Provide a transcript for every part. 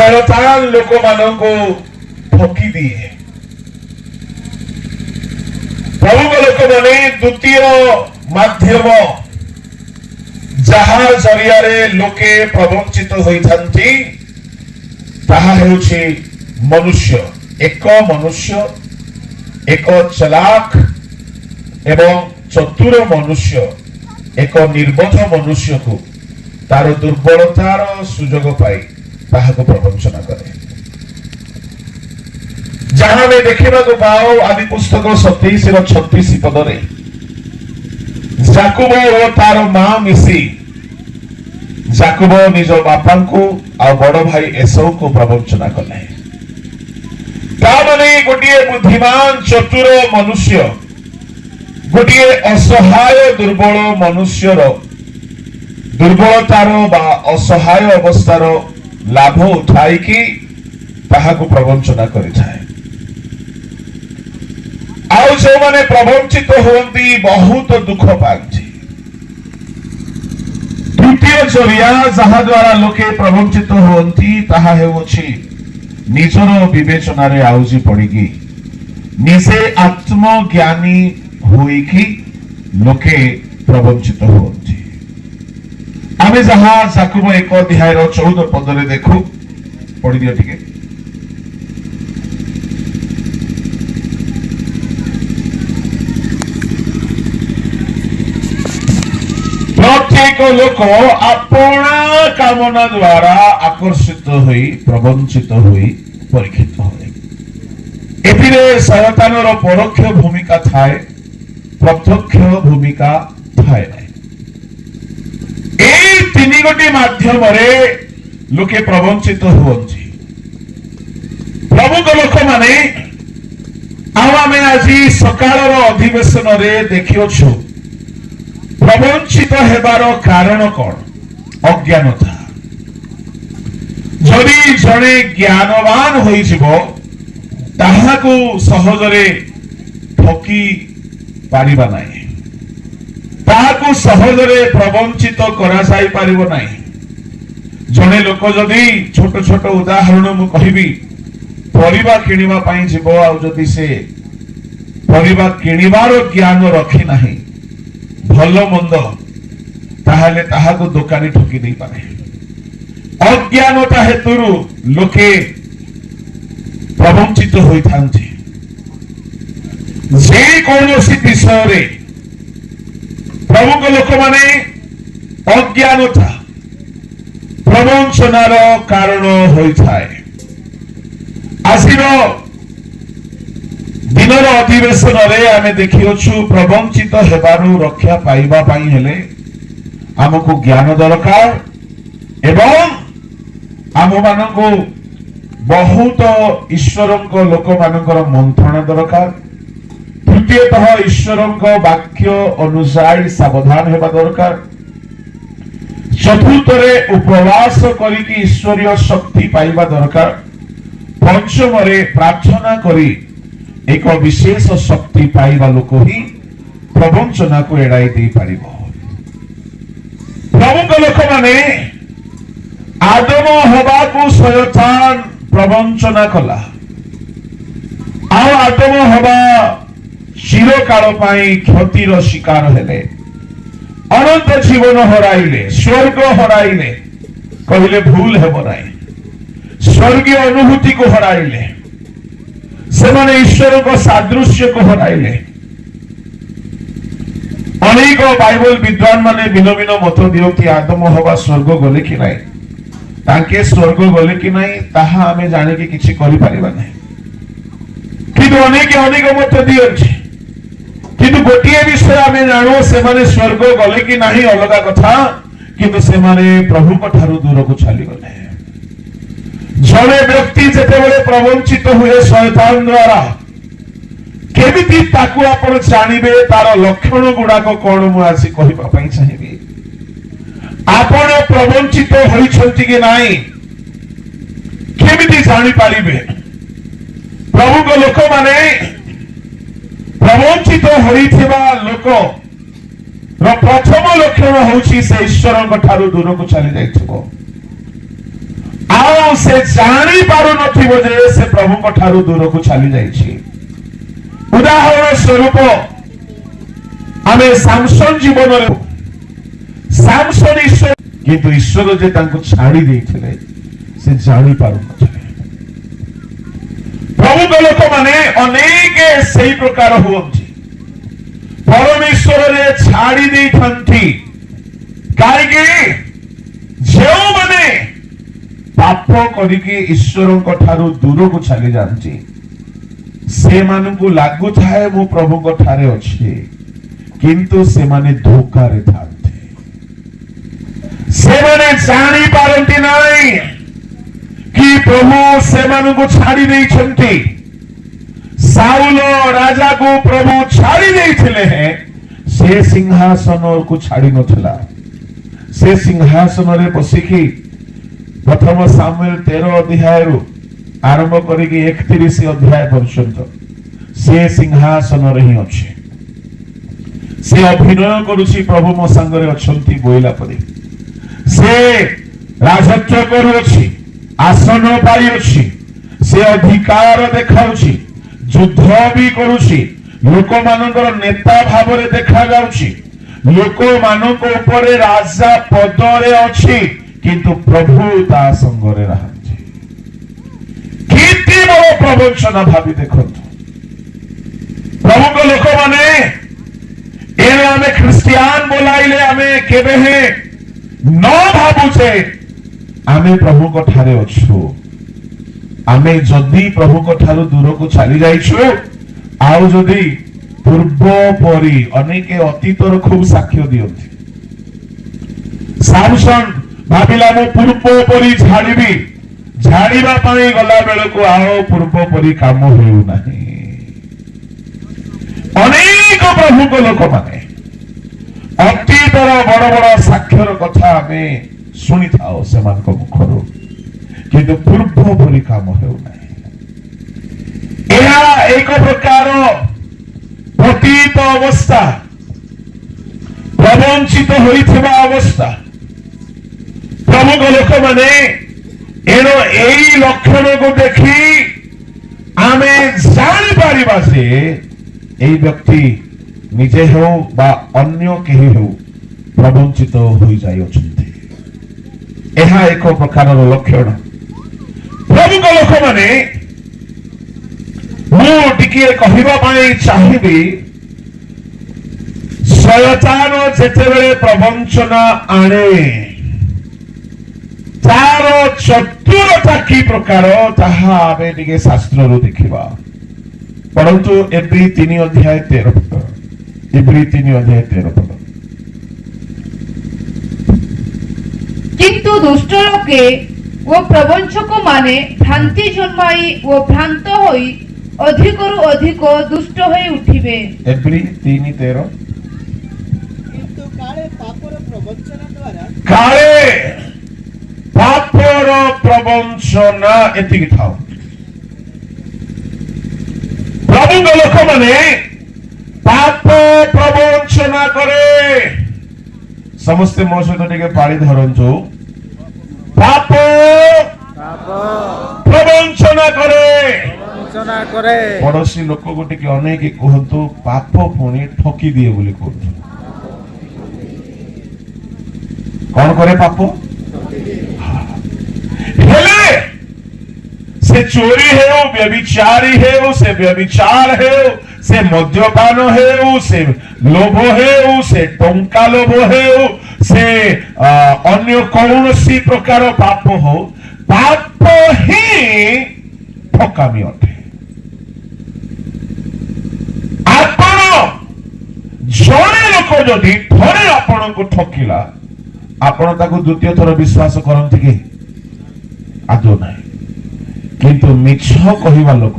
ଶୟତାନ ଲୋକମାନଙ୍କୁ ଠକି ଦିଏ। ପ୍ରଭୁଙ୍କ ଲୋକମାନେ, ଦ୍ୱିତୀୟ ମାଧ୍ୟମ ଯାହା ଜରିଆରେ ଲୋକେ ପ୍ରବଞ୍ଚିତ ହୋଇଥାନ୍ତି ତାହା ହେଉଛି ମନୁଷ୍ୟ। ଏକ ମନୁଷ୍ୟ, ଏକ ଚଲାକ ଏବଂ ଚତୁର ମନୁଷ୍ୟ ଏକ ନିର୍ବୋଧ ମନୁଷ୍ୟକୁ ତାର ଦୁର୍ବଳତାର ସୁଯୋଗ ପାଇ ତାହାକୁ ପ୍ରବଞ୍ଚନା କରେ। ଯାହା ଆମେ ଦେଖିବାକୁ ପାଉ ଆଦି ପୁସ୍ତକ 27ର 36 ପଦରେ, ଜାକୁବ ଓ ତାର ମା ମିଶି ଜାକୁବ ନିଜ ବାପାଙ୍କୁ ଆଉ ବଡ ଭାଇ ଏସଉକୁ ପ୍ରବଞ୍ଚନା କଲେ। ତା ମାନେ ଗୋଟିଏ ବୁଦ୍ଧିମାନ ଚତୁର ମନୁଷ୍ୟ ଗୋଟିଏ ଅସହାୟ ଦୁର୍ବଳ ମନୁଷ୍ୟର ଦୁର୍ବଳତାର ବା ଅସହାୟ ଅବସ୍ଥାର ଲାଭ ଉଠାଇକି ତାହାକୁ ପ୍ରବଞ୍ଚନା କରିଥାଏ। ଆଉ ଯେଉଁମାନେ ପ୍ରବଞ୍ଚିତ ହୁଅନ୍ତି ବହୁତ ଦୁଃଖ ପାଆନ୍ତି। ତୃତୀୟ ଜରିଆ ଯାହା ଦ୍ୱାରା ଲୋକେ ପ୍ରବଞ୍ଚିତ ହୁଅନ୍ତି ତାହା ହେଉଅଛି ନିଜର ବିବେଚନାରେ ଆଉଜି ପଡ଼ିକି ନିଜେ ଆତ୍ମଜ୍ଞାନୀ ହୋଇକି ଲୋକେ ପ୍ରବଞ୍ଚିତ ହୁଅନ୍ତି। ଆମେ ଯାହା ଯାକୁବ 1 ଅଧ୍ୟାୟର 14 ପଦରେ ଦେଖୁ, ପଢିଦିଅ ଟିକେ। ପ୍ରତ୍ୟେକ ଲୋକ ଆପଣା କାମନା ଦ୍ୱାରା ଆକର୍ଷିତ ହୋଇ ପ୍ରବଞ୍ଚିତ ହୋଇ ପରୀକ୍ଷିତ ହୁଏ। ଏଥିରେ ଶୟତାନର ପରୋକ୍ଷ ଭୂମିକା ଥାଏ, ପ୍ରତ୍ୟକ୍ଷ ଭୂମିକା ଥାଏ ନାହିଁ। ଏଇ ତିନି ଗୋଟି ମାଧ୍ୟମରେ ଲୋକେ ପ୍ରବଞ୍ଚିତ ହୁଅନ୍ତି। ପ୍ରଭୁଙ୍କ ଲୋକମାନେ, ଆଉ ଆମେ ଆଜି ସକାଳର ଅଧିବେଶନରେ ଦେଖିଅଛୁ ପ୍ରବଞ୍ଚିତ ହେବାର କାରଣ କଣ? ଅଜ୍ଞାନତା। ଯଦି ଜଣେ ଜ୍ଞାନବାନ ହୋଇଯିବ ତାହାକୁ ସହଜରେ ଠକି ପାରିବା ନାହିଁ, ତାହାକୁ ସହଜରେ ପ୍ରବଞ୍ଚିତ କରାଯାଇ ପାରିବ ନାହିଁ। ଜଣେ ଲୋକ ଯଦି, ଛୋଟ ଛୋଟ ଉଦାହରଣ ମୁଁ କହିବି, ପରିବା କିଣିବା ପାଇଁ ଯିବ, ଆଉ ଯଦି ସେ ପରିବା କିଣିବାର ଜ୍ଞାନ ରଖି ନାହିଁ ଭଲ ମନ୍ଦ, ତାହେଲେ ତାହାକୁ ଦୋକାନୀ ଠକି ଦେଇପାରେ। ଅଜ୍ଞାନତା ହେତୁରୁ ଲୋକେ ପ୍ରବଞ୍ଚିତ ହୋଇଥାନ୍ତି। ଯେକୌଣସି ବିଷୟରେ ପ୍ରଭୁଙ୍କ ଲୋକମାନେ, ଅଜ୍ଞାନତା ପ୍ରବଞ୍ଚନାର କାରଣ ହୋଇଥାଏ। ଆଜିର ଦିନର ଅଧିବେଶନରେ ଆମେ ଦେଖିଅଛୁ ପ୍ରବଞ୍ଚିତ ହେବାରୁ ରକ୍ଷା ପାଇବା ପାଇଁ ହେଲେ ଆମକୁ ଜ୍ଞାନ ଦରକାର ଏବଂ ଆମମାନଙ୍କୁ ବହୁତ ଈଶ୍ୱରଙ୍କ ଲୋକମାନଙ୍କର ମନ୍ଥନ ଦରକାର। ତୃତୀୟତଃ, ଈଶ୍ୱରଙ୍କ ବାକ୍ୟ ଅନୁଯାୟୀ ସାବଧାନ ହେବା ଦରକାର। ଚତୁର୍ଥରେ, ଉପବାସ କରିକି ଈଶ୍ୱରୀୟ ଶକ୍ତି ପାଇବା ଦରକାର। ପଞ୍ଚମରେ, ପ୍ରାର୍ଥନା କରି ଏକ ବିଶେଷ ଶକ୍ତି ପାଇବା ଲୋକ ହିଁ ପ୍ରବଞ୍ଚନାକୁ ଏଡ଼ାଇ ଦେଇପାରିବ। ପ୍ରଭୁଙ୍କ ଲୋକମାନେ, ଆଦମ ହବାକୁ ଶୟତାନ ପ୍ରବଞ୍ଚନା କଲା, ଆଉ ଆଦମ ହବା ଚିରକାଳ ପାଇଁ କ୍ଷତିର ଶିକାର ହେଲେ, ଅନନ୍ତ ଜୀବନ ହରାଇଲେ, ସ୍ୱର୍ଗ ହରାଇଲେ କହିଲେ ଭୁଲ ହେବ ନାହିଁ। ସ୍ୱର୍ଗୀୟ ଅନୁଭୂତିକୁ ହରାଇଲେ ସେମାନେ, ଈଶ୍ୱରଙ୍କ ସାଦୃଶ୍ୟକୁ ହରାଇଲେ। ଅନେକ ବାଇବଲ ବିଦ୍ୱାନ ମାନେ ଭିନ୍ନ ଭିନ୍ନ ମତ ଦିଅନ୍ତି, ଆଦମ ହବା ସ୍ୱର୍ଗ ଗଲେ କି ନାହିଁ। ତାଙ୍କେ ସ୍ୱର୍ଗ ଗଲେ କି ନାହିଁ ତାହା ଆମେ ଜାଣିକି କିଛି କରିପାରିବା ନାହିଁ, କିନ୍ତୁ ଅନେକ ଅନେକ ମତ ଦିଅନ୍ତି। କିନ୍ତୁ ଗୋଟିଏ ବିଷୟ ଆମେ ଜାଣୁ, ସେମାନେ ସ୍ୱର୍ଗ ଗଲେ କି ନାହିଁ ଅଲଗା କଥା, କିନ୍ତୁ ସେମାନେ ପ୍ରଭୁଙ୍କ ଠାରୁ ଦୂରକୁ ଚାଲିଗଲେ। ଜଣେ ବ୍ୟକ୍ତି ଯେତେବେଳେ ପ୍ରବଞ୍ଚିତ ହୁଏ ଶୟତାନ ଦ୍ୱାରା, କେମିତି ତାକୁ ଆପଣ ଜାଣିବେ, ତାର ଲକ୍ଷଣ ଗୁଡାକ କଣ ମୁଁ ଆଜି କହିବା ପାଇଁ ଚାହିଁବି। ଆପଣ ପ୍ରବଞ୍ଚିତ ହୋଇଛନ୍ତି କି ନାହିଁ କେମିତି ଜାଣିପାରିବେ? ପ୍ରଭୁଙ୍କ ଲୋକମାନେ, ପ୍ରବଞ୍ଚିତ ହୋଇଥିବା ଲୋକ ର ପ୍ରଥମ ଲକ୍ଷଣ ହେଉଛି ସେ ଈଶ୍ୱରଙ୍କ ଠାରୁ ଦୂରକୁ ଚାଲି ଯାଇଥିବ। ଆଉ ସେ ଜାଣି ପାରୁନଥିବ ଯେ ସେ ପ୍ରଭୁଙ୍କ ଠାରୁ ଦୂରକୁ ଚାଲି ଯାଇଛି। ଉଦାହରଣ ସ୍ୱରୂପ, ଆମେ ସାମସନ ଜୀବନରେ, ସାମସନ ଈଶ୍ୱର, କିନ୍ତୁ ଈଶ୍ୱର ଯେ ତାଙ୍କୁ ଛାଡ଼ି ଦେଇଥିଲେ, ସେ ଜାଣି ପାରୁନଥିଲେ। ପ୍ରଭୁଙ୍କ ଲୋକମାନେ, ଅନେକ ସେଇ ପ୍ରକାର ହୁଅନ୍ତି, ପରମେଶ୍ୱରରେ ଛାଡ଼ି ଦେଇଥାନ୍ତି। କାହିଁକି? ଯେଉଁମାନେ ପାପ କରିକି ଈଶ୍ୱରଙ୍କ ଠାରୁ ଦୂରକୁ ଚାଲି ଯାଆନ୍ତି, ସେମାନଙ୍କୁ ଲାଗୁଥାଏ ମୁଁ ପ୍ରଭୁଙ୍କ ଠାରେ ଅଛି, କିନ୍ତୁ ସେମାନେ ଧୋକାରେ ଥାନ୍ତି। ସେମାନେ ଜାଣି ପାରନ୍ତି ନାହିଁ କି ପ୍ରଭୁ ସେମାନଙ୍କୁ ଛାଡ଼ି ଦେଇଛନ୍ତି। ସାଉଲ ରାଜାକୁ ପ୍ରଭୁ ଛାଡ଼ି ଦେଇଥିଲେ ହେଁ ସେ ସିଂହାସନକୁ ଛାଡ଼ି ନଥିଲା। ସେ ସିଂହାସନରେ ବସିକି ପ୍ରଥମ ସାମୁଏଲ 13 ଅଧ୍ୟାୟରୁ ଆରମ୍ଭ କରିକି 31 ଅଧ୍ୟାୟ ପର୍ଯ୍ୟନ୍ତ ସେ ସିଂହାସନରେ ହିଁ ଅଛି। ସେ ଅଭିନୟ କରୁଛି ପ୍ରଭୁ ମୋ ସାଙ୍ଗରେ ଅଛନ୍ତି ବୋଇଲା ପରି। ସେ ରାଜତ୍ୱ କରୁଅଛି, ଆସନ ପାଇଅଛି, ସେ ଅଧିକାର ଦେଖାଉଛି, ଯୁଦ୍ଧ ବି କରୁଛି, ଲୋକମାନଙ୍କର ନେତା ଭାବରେ ଦେଖାଯାଉଛି, ଲୋକମାନଙ୍କ ଉପରେ ରାଜା ପଦରେ ଅଛି, କିନ୍ତୁ ପ୍ରଭୁ ତା ସଙ୍ଗରେ ନାହାନ୍ତି। କେତେ ବଡ ପ୍ରବଞ୍ଚନା, ଭାବି ଦେଖନ୍ତୁ ପ୍ରଭୁଙ୍କ ଲୋକମାନେ। ଏଣୁ ଆମେ ଖ୍ରୀଷ୍ଟିଆନ ବୋଲାଇଲେ ଆମେ କେବେ ହେଁ ନ ଭାବୁଛେ ଆମେ ପ୍ରଭୁଙ୍କ ଠାରେ ଅଛୁ। ଆମେ ଯଦି ପ୍ରଭୁଙ୍କ ଠାରୁ ଦୂରକୁ ଚାଲି ଯାଇଛୁ, ଆଉ ଯଦି ପୂର୍ବ ପରି, ଅନେକ ଅତୀତର ଖୁବ ସାକ୍ଷ୍ୟ ଦିଅନ୍ତି। ସାମସନ ଭାବିଲା ମୁଁ ପୂର୍ବ ପରି ଝାଡ଼ିବି। ଝାଡ଼ିବା ପାଇଁ ଗଲା ବେଳକୁ ଆଉ ପୂର୍ବ ପରି କାମ ହେଉନାହିଁ। ଅନେକ ପ୍ରଭୁଙ୍କ ଲୋକମାନେ ଅତୀତର ବଡ ବଡ ସାକ୍ଷ୍ୟର କଥା ଆମେ ଶୁଣିଥାଉ ସେମାନଙ୍କ ମୁଖରୁ, କିନ୍ତୁ ପୂର୍ବ ପରି କାମ ହେଉନାହିଁ। ଏହା ଏକ ପ୍ରକାର ପତିତ ଅବସ୍ଥା, ପ୍ରବଞ୍ଚିତ ହୋଇଥିବା ଅବସ୍ଥା। ପ୍ରଭୁଙ୍କ ଲୋକମାନେ, ଏଣୁ ଏଇ ଲକ୍ଷଣକୁ ଦେଖି ଆମେ ଜାଣିପାରିବା ଯେ ଏଇ ବ୍ୟକ୍ତି ନିଜେ ହେଉ ବା ଅନ୍ୟ କେହି ହେଉ ପ୍ରବଞ୍ଚିତ ହୋଇଯାଇଅଛନ୍ତି। ଏହା ଏକ ପ୍ରକାରର ଲକ୍ଷଣ। ପ୍ରଭୁଙ୍କ ଲୋକମାନେ, ମୁଁ ଟିକିଏ କହିବା ପାଇଁ ଚାହିଁବି, ଶୟତାନ ଯେତେବେଳେ ପ୍ରବଞ୍ଚନା ଆଣେ, ତାର ଚତୁରତା କି ପ୍ରକାର, ତାହା ଆମେ ଟିକେ ଶାସ୍ତ୍ରରୁ ଦେଖିବା। ପଢନ୍ତୁ ଏବ୍ରୀ 3 ଅଧ୍ୟାୟ 13 ପଦ। ଏବ୍ରୀ 3 ଅଧ୍ୟାୟ 13 ପଦ। କିନ୍ତୁ ଦୁଷ୍ଟ ଲୋକେ ଓ ପ୍ରବଞ୍ଚକମାନେ ଭ୍ରାନ୍ତି ଜନ୍ମାଇ ଓ ଭ୍ରାନ୍ତ ହୋଇ ଅଧିକରୁ ଅଧିକ ଦୁଷ୍ଟ ହୋଇ ଉଠିବେ। ଏବ୍ରୀ 3:13। କିନ୍ତୁ କାଳେ ପାପର ପ୍ରବଞ୍ଚନା ଦ୍ୱାରା କାଳେ ପାପର ପ୍ରବଞ୍ଚନା। ଏତିକି ଥାଉ। ପ୍ରଭୁଙ୍କ ଲୋକମାନେ, ପାପ ପ୍ରବଞ୍ଚନା କରେ। ସମସ୍ତେ ମୋ ସହିତ ଟିକେ ପାଳି ଧରନ୍ତୁ। ପାପ ପାପ ପ୍ରବଞ୍ଚନା କରେ। ପ୍ରବଞ୍ଚନା କରେ। ପଡୋଶୀ ଲୋକକୁ ଟିକେ ଅନେଇକି କୁହନ୍ତୁ, ପାପ ପୁଣି ଠକି ଦିଏ ବୋଲି କୁହନ୍ତୁ। କଣ କରେ ପାପ? ହେଲେ ସେ ଚୋରି ହେଉ, ବ୍ୟଭିଚାରୀ ହେଉ, ସେ ବ୍ୟଭିଚାର ହେଉ, ସେ ମଦ୍ୟପାନ ହେଉ, ସେ ଲୋଭ ହେଉ, ସେ ଟଙ୍କା ଲୋଭ ହେଉ, ସେ ଅନ୍ୟ କୌଣସି ପ୍ରକାର ପାପ ହଉ, ପାପ ହିଁ ଠକାମି ଅଟେ। ଆପଣ ଜଣେ ଲୋକ ଯଦି ଥରେ ଆପଣଙ୍କୁ ଠକିଲା, ଆପଣ ତାକୁ ଦ୍ୱିତୀୟ ଥର ବିଶ୍ୱାସ କରନ୍ତି କି? ଆଦୌ ନାହିଁ। କିନ୍ତୁ ମିଛ କହିବା ଲୋକ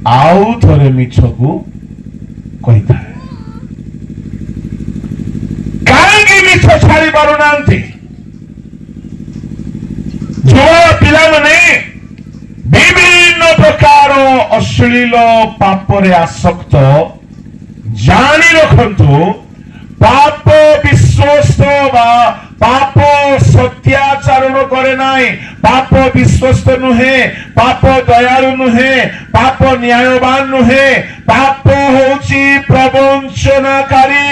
ଆଉ ଥରେ ମିଛକୁ କହିଥାଏ। କାହିଁକି ମିଛ ଛାଡି ପାରୁନାହାନ୍ତି ଯୁବା ପିଲାମାନେ? ବିଭିନ୍ନ ପ୍ରକାର ଅଶ୍ଳୀଳ ପାପରେ ଆସକ୍ତ। ଜାଣି ରଖନ୍ତୁ, ପାପ ବିଶ୍ୱସ୍ତ ବା ପାପ ସତ୍ୟାଚରଣ କରେ ନାହିଁ। ପାପ ବିଶ୍ୱସ୍ତ ନୁହେଁ, ପାପ ଦୟାଳୁ ନୁହେଁ, ପାପ ନ୍ୟାୟବାନ ନୁହେଁ, ପାପ ହଉଛି ପ୍ରବଞ୍ଚନାକାରୀ।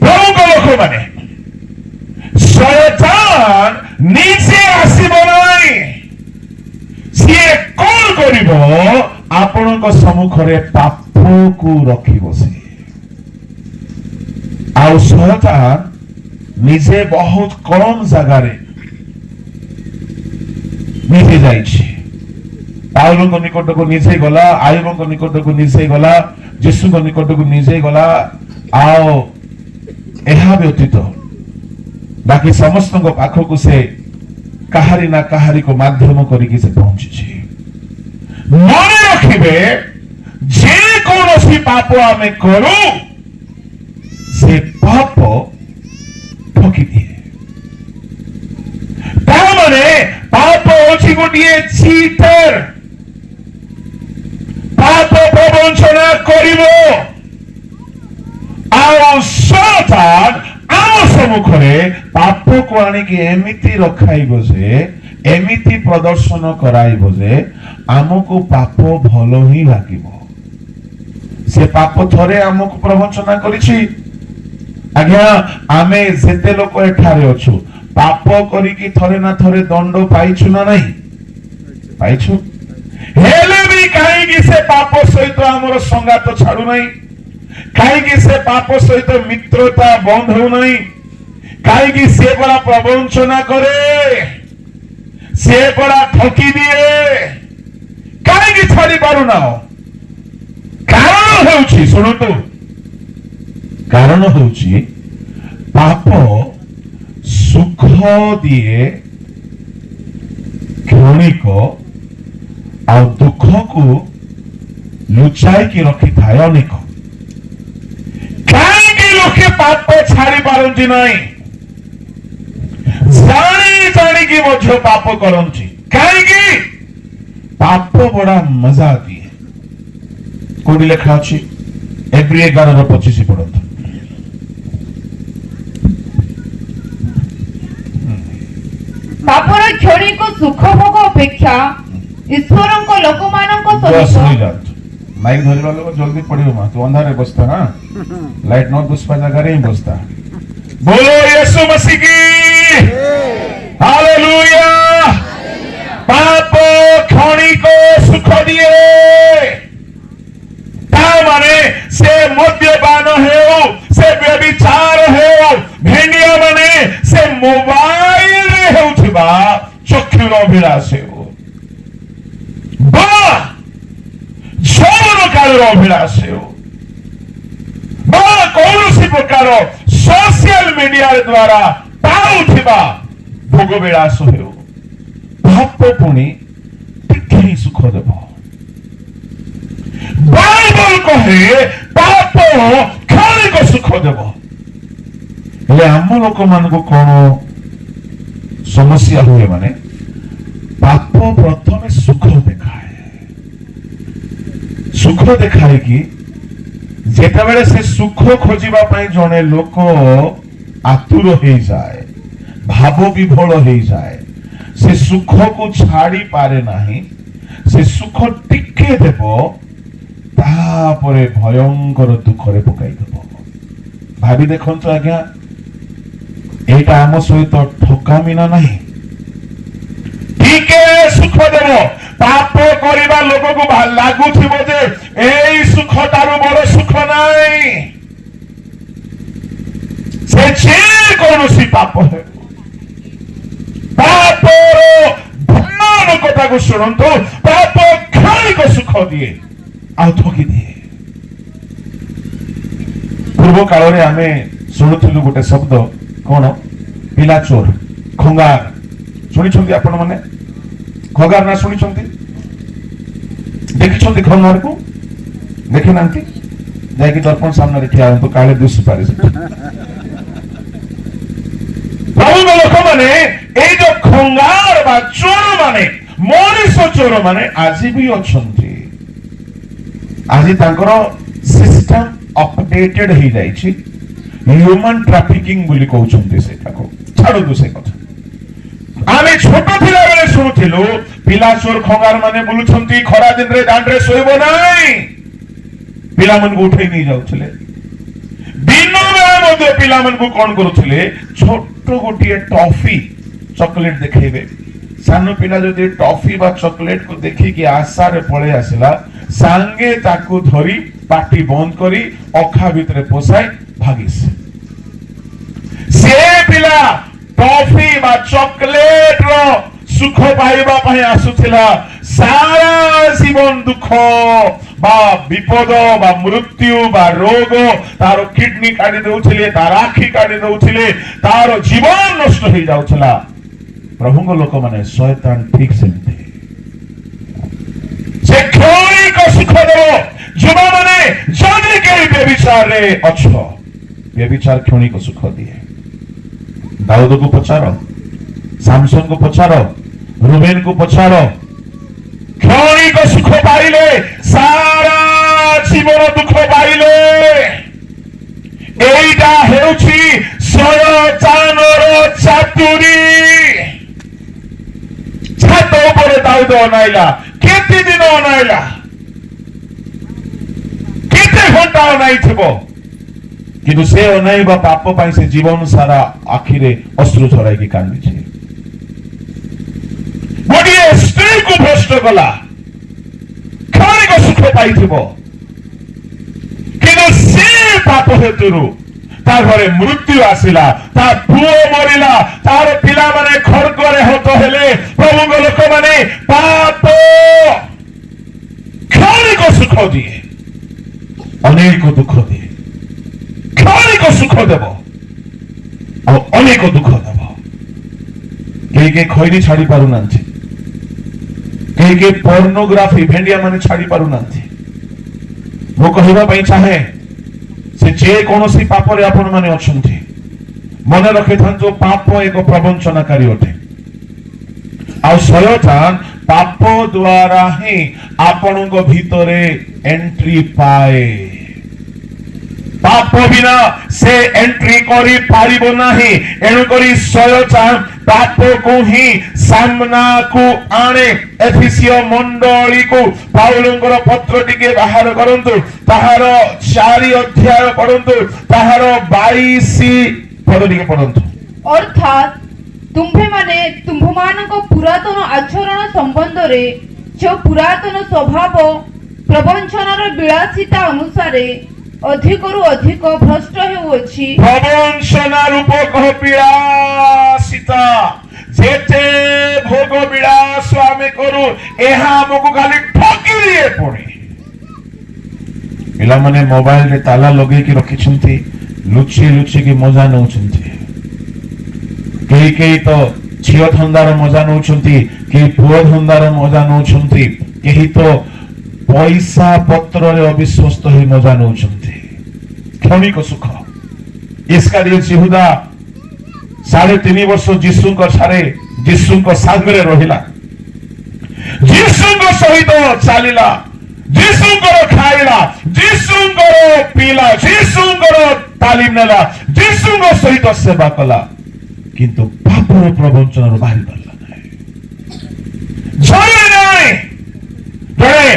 ପ୍ରଭୁଙ୍କ ଲୋକମାନେ, ଶୟତାନ ନିଜେ ଆସିବ ନାହିଁ। ସିଏ କଣ କରିବ? ଆପଣଙ୍କ ସମ୍ମୁଖରେ ପାପକୁ ରଖିବ ସେ। ଆଉ ଶୟତାନ ନିଜେ ବହୁତ କମ ଜାଗାରେ ନିଜେ ଯାଇଛି। ପାଉଲଙ୍କ ନିକଟକୁ ନିଜେ ଗଲା, ଆୟୁବଙ୍କ ନିକଟକୁ ନିଜେ ଗଲା, ଯୀଶୁଙ୍କ ନିକଟକୁ ନିଜେ ଗଲା। ଆଉ ଏହା ବ୍ୟତୀତ ବାକି ସମସ୍ତଙ୍କ ପାଖକୁ ସେ କାହାରି ନା କାହାରିକୁ ମାଧ୍ୟମ କରିକି ସେ ପହଞ୍ଚିଛି। ମନେ ରଖିବେ, ଯେ କୌଣସି ପାପ ଆମେ କରୁ, ସେ ପାପ ଠକି ଦିଏ। ତା ମାନେ ପାପ ହଉଛି ଗୋଟିଏ ଚିଟର। ପାପ ପ୍ରବଞ୍ଚନା କରିବ ଆଉ ଶୟତାନ ଆମ ସମ୍ମୁଖରେ ପାପକୁ ଆଣିକି ଏମିତି ରଖାଇବ ଯେ, ଏମିତି ପ୍ରଦର୍ଶନ କରାଇବ ଯେ ଆମକୁ ପାପ ଭଲ ହିଁ ଲାଗିବ। ସେ ପାପ ଥରେ ଆମକୁ ପ୍ରବଞ୍ଚନା କରିଛି। ଆଜ୍ଞା, ଆମେ ଯେତେ ଲୋକ ଏଠାରେ ଅଛୁ, ପାପ କରିକି ଥରେ ନା ଥରେ ଦଣ୍ଡ ପାଇଛୁ ନା ନାହିଁ? ପାଇଛୁ। ହେଲେ ବି କାହିଁକି ସେ ପାପ ସହିତ ଆମର ସଙ୍ଗାତ ଛାଡୁନାହିଁ? କାହିଁକି ସେ ପାପ ସହିତ ମିତ୍ରତା ବନ୍ଦ ହେଉନାହିଁ? କାହିଁକି? ସେ ପରା ପ୍ରବଞ୍ଚନା କରେ, ସେ ପରା ଠକି ଦିଏ। କାହିଁକି ଛାଡି ପାରୁନାହ? କାରଣ ହେଉଛି, ଶୁଣନ୍ତୁ, କାରଣ ହେଉଛି ପାପ ସୁଖ ଦିଏ କ୍ଷଣିକ, ଆଉ ଦୁଃଖକୁ ଲୁଚାଇକି ରଖିଥାଏ ଅନେକ। କାହିଁକି ଲୋକେ ପାପ ଛାଡି ପାରନ୍ତି ନାହିଁ? ଜାଣି ଜାଣିକି ମଧ୍ୟ ପାପ କରନ୍ତି। କାହିଁକି? ପାପ ବଡା ମଜା ଦିଏ। କୋଉଠି ଲେଖା ଅଛି? ଏବ୍ରୀ 11ର 25 ପଢନ୍ତୁ। ପାପର କ୍ଷଣିକ ସୁଖ ଭୋଗ ଅପେକ୍ଷା ଈଶ୍ୱରଙ୍କ ଲୋକମାନଙ୍କ ବସ୍ ସହିତ ହୋଇଯାନ୍ତୁ। ମାଇକ୍ ଧରିବା ଲୋକ ଜଲ୍ଦି ପଢିବ। ମା, ତୁ ଅନ୍ଧାରେ ବସତା ନା, ଲାଇଟ୍ ନ ଦୁସବା ଜାଗାରେ ହିଁ ବସତା। बोलो यीशु मसीह की हालेलुया। ପାପ କ୍ଷଣିକ ସୁଖ ଦିଏ। ତା ମାନେ ସେ ମଦ୍ୟପାନ ହେଉ, ସେ ବ୍ୟଭିଚାର ହେଉ, ଭେଣ୍ଡିଆ ମାନେ ସେ ମୋବାଇଲରେ ହେଉଥିବା ଚକ୍ଷୁର ଅଭିଳାଷ ହେଉ ବା ଯୌବନ କାଳର ଅଭିଳାଷ ହେଉ ବା କୌଣସି ପ୍ରକାର ସୋସିଆଲ ମିଡିଆ ଦ୍ୱାରା ପାଉଥିବା ଭୋଗ ବିଳାସ ହେଉ, ପାପ ପୁଣି ଟିକେ ହିଁ ସୁଖ ଦେବ। ବାଇବଲ କହେ, ପାପ କ୍ଷଣିକ ସୁଖ ଦେବ। ହେଲେ ଆମ ଲୋକମାନଙ୍କୁ କଣ ସମସ୍ୟା ହୁଏ? ମାନେ ପାପ ପ୍ରଥମେ ସୁଖ ଦେଖାଏ। ସୁଖ ଦେଖାଇକି ଯେତେବେଳେ ସେ ସୁଖ ଖୋଜିବା ପାଇଁ ଜଣେ ଲୋକ ଆତୁର ହେଇଯାଏ, ଭାବ ବିଭୋଳ ହେଇଯାଏ, ସେ ସୁଖକୁ ଛାଡି ପାରେ ନାହିଁ। ସେ ସୁଖ ଟିକେ ଦେବ, ତାପରେ ଭୟଙ୍କର ଦୁଃଖରେ ପକାଇଦେବ। ଭାବି ଦେଖନ୍ତୁ ଆଜ୍ଞା, ଏଇଟା ଆମ ସହିତ ଠକାମି ନା ନାହିଁ? ଟିକେ ସୁଖ ଦେବ। ପାପ କରିବା ଲୋକକୁ ଲାଗୁଥିବ ଯେ ଏଇ ସୁଖଟାରୁ ବଡ ସୁଖ ନାହିଁ। ସେ ଯେ କୌଣସି ପାପ ହେଉ, ପାପର ଭୟାନକତାକୁ ଶୁଣନ୍ତୁ। ପାପ କ୍ଷଣିକ ସୁଖ ଦିଏ ଆଉ ଠକି ଦିଏ। ପୂର୍ବ କାଳରେ ଆମେ ଶୁଣୁଥିଲୁ ଗୋଟେ ଶବ୍ଦ, କଣ? ପିଲା ଚୋର, ଖଙ୍ଗାର। ଶୁଣିଛନ୍ତି ଆପଣ ମାନେ? ଖଙ୍ଗାର ନା ଶୁଣିଛନ୍ତି? ଦେଖିଛନ୍ତି ଖଙ୍ଗାରକୁ? ଦେଖିନାହାନ୍ତି? ଯାଇକି ଦର୍ପଣ ସାମ୍ନାରେ ଠିଆ ହୁଅନ୍ତୁ, କାଳେ ଦିଶିପାରେ ସେଠି। ପ୍ରଭୁଙ୍କ ଲୋକମାନେ, ଏଇ ଯୋଉ ଖଙ୍ଗାର ବା ଚୋର ମାନେ, ମଣିଷ ଚୋର ମାନେ ଆଜି ବି ଅଛନ୍ତି। ଆଜି ତାଙ୍କର ସିଷ୍ଟମ ଅପଡେଟେଡ ହେଇଯାଇଛି, ହ୍ୟୁମାନ ଟ୍ରାଫିକିଂ ବୋଲି କହୁଛନ୍ତି ସେଇଟାକୁ। ଛାଡନ୍ତୁ ସେ କଥା। ଥିଲୁ, ପିଲା ଚୋର ଖଙ୍ଗାର ମାନେ ବୁଲୁଛନ୍ତି, ଖରା ଦିନରେ ଦାଣ୍ଡରେ ଶୋଇବ ନାହିଁ, ପିଲାମାନଙ୍କୁ ଉଠେଇ ନେଇ ଯାଉଥିଲେ। ଦିନ ବେଳା ମଧ୍ୟ ପିଲାମାନଙ୍କୁ କଣ କରୁଥିଲେ? ଛୋଟ ଗୋଟିଏ ଟଫି, ଚକୋଲେଟ ଦେଖେଇବେ। ସାନ ପିଲା ଯଦି ଟଫି ବା ଚକୋଲେଟ କୁ ଦେଖିକି ଆଶାରେ ପଳେଇ ଆସିଲା, ସାଙ୍ଗେ ତାକୁ ଧରି ପାଟି ବନ୍ଦ କରି ଅଖା ଭିତରେ ପଶାଇ ଭାଗିସ। ସେ ପିଲା ଟଫି ବା ଚକୋଲେଟ ର ସୁଖ ପାଇବା ପାଇଁ ଆସୁଥିଲା, ସାରା ଜୀବନ ଦୁଃଖ ବା ବିପଦ ବା ମୃତ୍ୟୁ ବା ରୋଗ, ତାର କିଡନୀ କାଢି ଦଉଥିଲେ, ତାର ଆଖି କାଢି ଦଉଥିଲେ, ତାର ଜୀବନ ନଷ୍ଟ ହେଇଯାଉଥିଲା। ପ୍ରଭୁଙ୍କ ଲୋକମାନେ, ଶୟତାନ ଠିକ ସେମିତି, ସେ କ୍ଷଣିକ ସୁଖ ଦେବ। ଯୁବମାନେ, ଯଦି କେହି ବ୍ୟଭିଚାରରେ ଅଛ, ବ୍ୟଭିଚାର କ୍ଷଣିକ ସୁଖ ଦିଏ। ଦାଉଦକୁ ପଚାର, ସାମସନକୁ ପଚାର, ରୁବେନକୁ ପଚାର। କ୍ଷଣିକ ସୁଖ ପାଇଲେ, ସାରା ଜୀବନ ଦୁଃଖ ପାଇଲେ। ଏଇଟା ହେଉଛି ଶୟତାନର ଚାତୁରୀ। ଛାତ ଉପରେ ଦାଉଦ ଅନାଇଲା। କେତେ ଦିନ ଅନାଇଲା? କେତେ ଘଣ୍ଟା ଅନାଇଥିବ? କିନ୍ତୁ ସେ ଅନାଇବା ପାପ ପାଇଁ ସେ ଜୀବନ ସାରା ଆଖିରେ ଅଶ୍ରୁ ଝରାଇକି କାନ୍ଦିଛି। ଗୋଟିଏ ସ୍ତ୍ରୀକୁ ଭ୍ରଷ୍ଟ କଲା, କ୍ଷଣିକ ସୁଖ ପାଇଥିବ, କିନ୍ତୁ ସେ ପାପ ହେତୁରୁ ତା ଘରେ ମୃତ୍ୟୁ ଆସିଲା, ତା ପୁଅ ମରିଲା, ତାର ପିଲାମାନେ ଖଡ୍ଗରେ ହତ ହେଲେ। ପ୍ରଭୁଙ୍କ ଲୋକମାନେ, ପାପ କ୍ଷଣିକ ସୁଖ ଦିଏ, ଅନେକ ଦୁଃଖ ଦିଏ। କ୍ଷଣିକ ସୁଖ ଦେବ ଆଉ ଅନେକ ଦୁଃଖ ଦେବ। କେହି କେହି ଖଇନି ଛାଡି ପାରୁନାହାନ୍ତି, କେହି କେହି ପର୍ନୋଗ୍ରାଫି, ଭେଣ୍ଡିଆ ମାନେ ଛାଡି ପାରୁନାହାନ୍ତି। ମୁଁ କହିବା ପାଇଁ ଚାହେଁ, ସେ ଯେ କୌଣସି ପାପରେ ଆପଣ ମାନେ ଅଛନ୍ତି, ମନେ ରଖିଥାନ୍ତୁ, ପାପ ଏକ ପ୍ରବଞ୍ଚନାକାରୀ ଅଟେ। ଆଉ ଶୟତାନ ପାପ ଦ୍ୱାରା ହିଁ ଆପଣଙ୍କ ଭିତରେ ଏଣ୍ଟ୍ରି ପାଏ। ପାପ ବିନା ସେ ଏଣ୍ଟ୍ରି କରିପାରିବ ନାହିଁ। ଏଣୁକରି ଶୟତାନ ପାପକୁ ହିଁ ସାମ୍ନାକୁ ଆଣେ। ଏଫିସିୟ ମଣ୍ଡଳୀକୁ ପାଉଲଙ୍କର ପତ୍ର ଟିକେ ବାହାର କରନ୍ତୁ, ତାହାର 4 ଅଧ୍ୟାୟ ପଢନ୍ତୁ, ତାହାର 22 ପଦ ଟିକେ ପଢନ୍ତୁ। ଅର୍ଥାତ୍ ତୁମ୍ଭେମାନେ ତୁମ୍ଭମାନଙ୍କ ପୁରାତନ ଆଚରଣ ସମ୍ବନ୍ଧରେ, ଯେଉଁ ପୁରାତନ ସ୍ୱଭାବ ପ୍ରବଞ୍ଚନାର ବିଳାସିତା ଅନୁସାରେ ଅଧିକରୁ ଅଧିକ ଭ୍ରଷ୍ଟ ହେଉଅଛି। ପ୍ରବଞ୍ଚନା ରୂପକ ବିଳାସିତା, ଯେତେ ଭୋଗ ବିଳାସ ଆମେ କରୁ, ଏହା ଆମକୁ ଖାଲି ଠକି ଦିଏ। ପୁଣି ପିଲାମାନେ ମୋବାଇଲରେ ତାଲା ଲଗେଇକି ରଖିଛନ୍ତି, ଲୁଚି ଲୁଚିକି ମଜା ନେଉଛନ୍ତି। କେହି କେହି ତ ଝିଅ ଧନ୍ଦାର ମଜା ନେଉଛନ୍ତି, କେହି ପୁଅ ଧନ୍ଦାର ମଜା ନେଉଛନ୍ତି, କେହି ତ ପଇସା ପତ୍ରରେ ଅବିଶ୍ୱସ୍ତ ହେଇ ମଜା ନେଉଛନ୍ତି। କ୍ଷଣିକ ସୁଖ। ଇସ୍କାରିୟତ ଯିହୁଦା 3.5 ବର୍ଷ ଯୀଶୁଙ୍କ ଠାରେ, ଯୀଶୁଙ୍କ ସାଙ୍ଗରେ ରହିଲା, ଯୀଶୁଙ୍କ ସହିତ ଚାଲିଲା, ଯୀଶୁଙ୍କର ଖାଇଲା, ଯୀଶୁଙ୍କର ପିଇଲା, ଯୀଶୁଙ୍କର ତାଲିମ ନେଲା, ଯୀଶୁଙ୍କ ସହିତ ସେବା କଲା, କିନ୍ତୁ ପାପର ପ୍ରବଞ୍ଚନାରୁ ବାହାରି ପାରିଲା ନାହିଁ। ଜରୁରୀ ନାହିଁ। ଜଣେ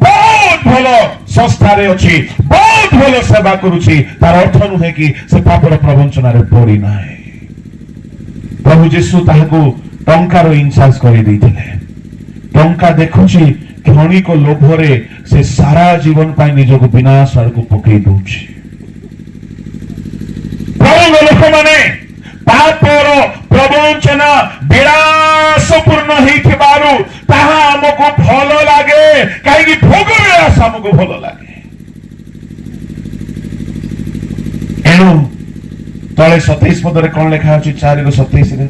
ବହୁତ ଭଲ ସଂସ୍ଥାରେ ଅଛି, ବହୁତ ଭଲ ସେବା କରୁଛି, ତାର ଅର୍ଥ ନୁହେଁ କି ସେ ପାପର ପ୍ରବଞ୍ଚନାରେ ପଡି ନାହିଁ। ପ୍ରଭୁ ଯୀଶୁ ତାହାକୁ ଟଙ୍କାର ଇନଚାର୍ଜ କରିଦେଇଥିଲେ। ଟଙ୍କା ଦେଖୁଛି, କ୍ଷଣିକ ଲୋଭରେ ସେ ସାରା ଜୀବନ ପାଇଁ ନିଜକୁ ବିନାଶ ଆଡ଼କୁ ପକେଇ ଦଉଛି। ପ୍ରଭୁଙ୍କ ଲୋକମାନେ, ପାପର ପ୍ରବଞ୍ଚନା ବିଳାସପୂର୍ଣ୍ଣ ହେଇଥିବାରୁ ତାହା ଆମକୁ ଭଲ ଲାଗେ। କାହିଁକି? ଭୋଗ ବିଳାସ ଆମକୁ ଭଲ ଲାଗେ। ଏଣୁ ତଳେ 27 ପଦରେ କଣ ଲେଖା ଅଛି? 4:27ରେ।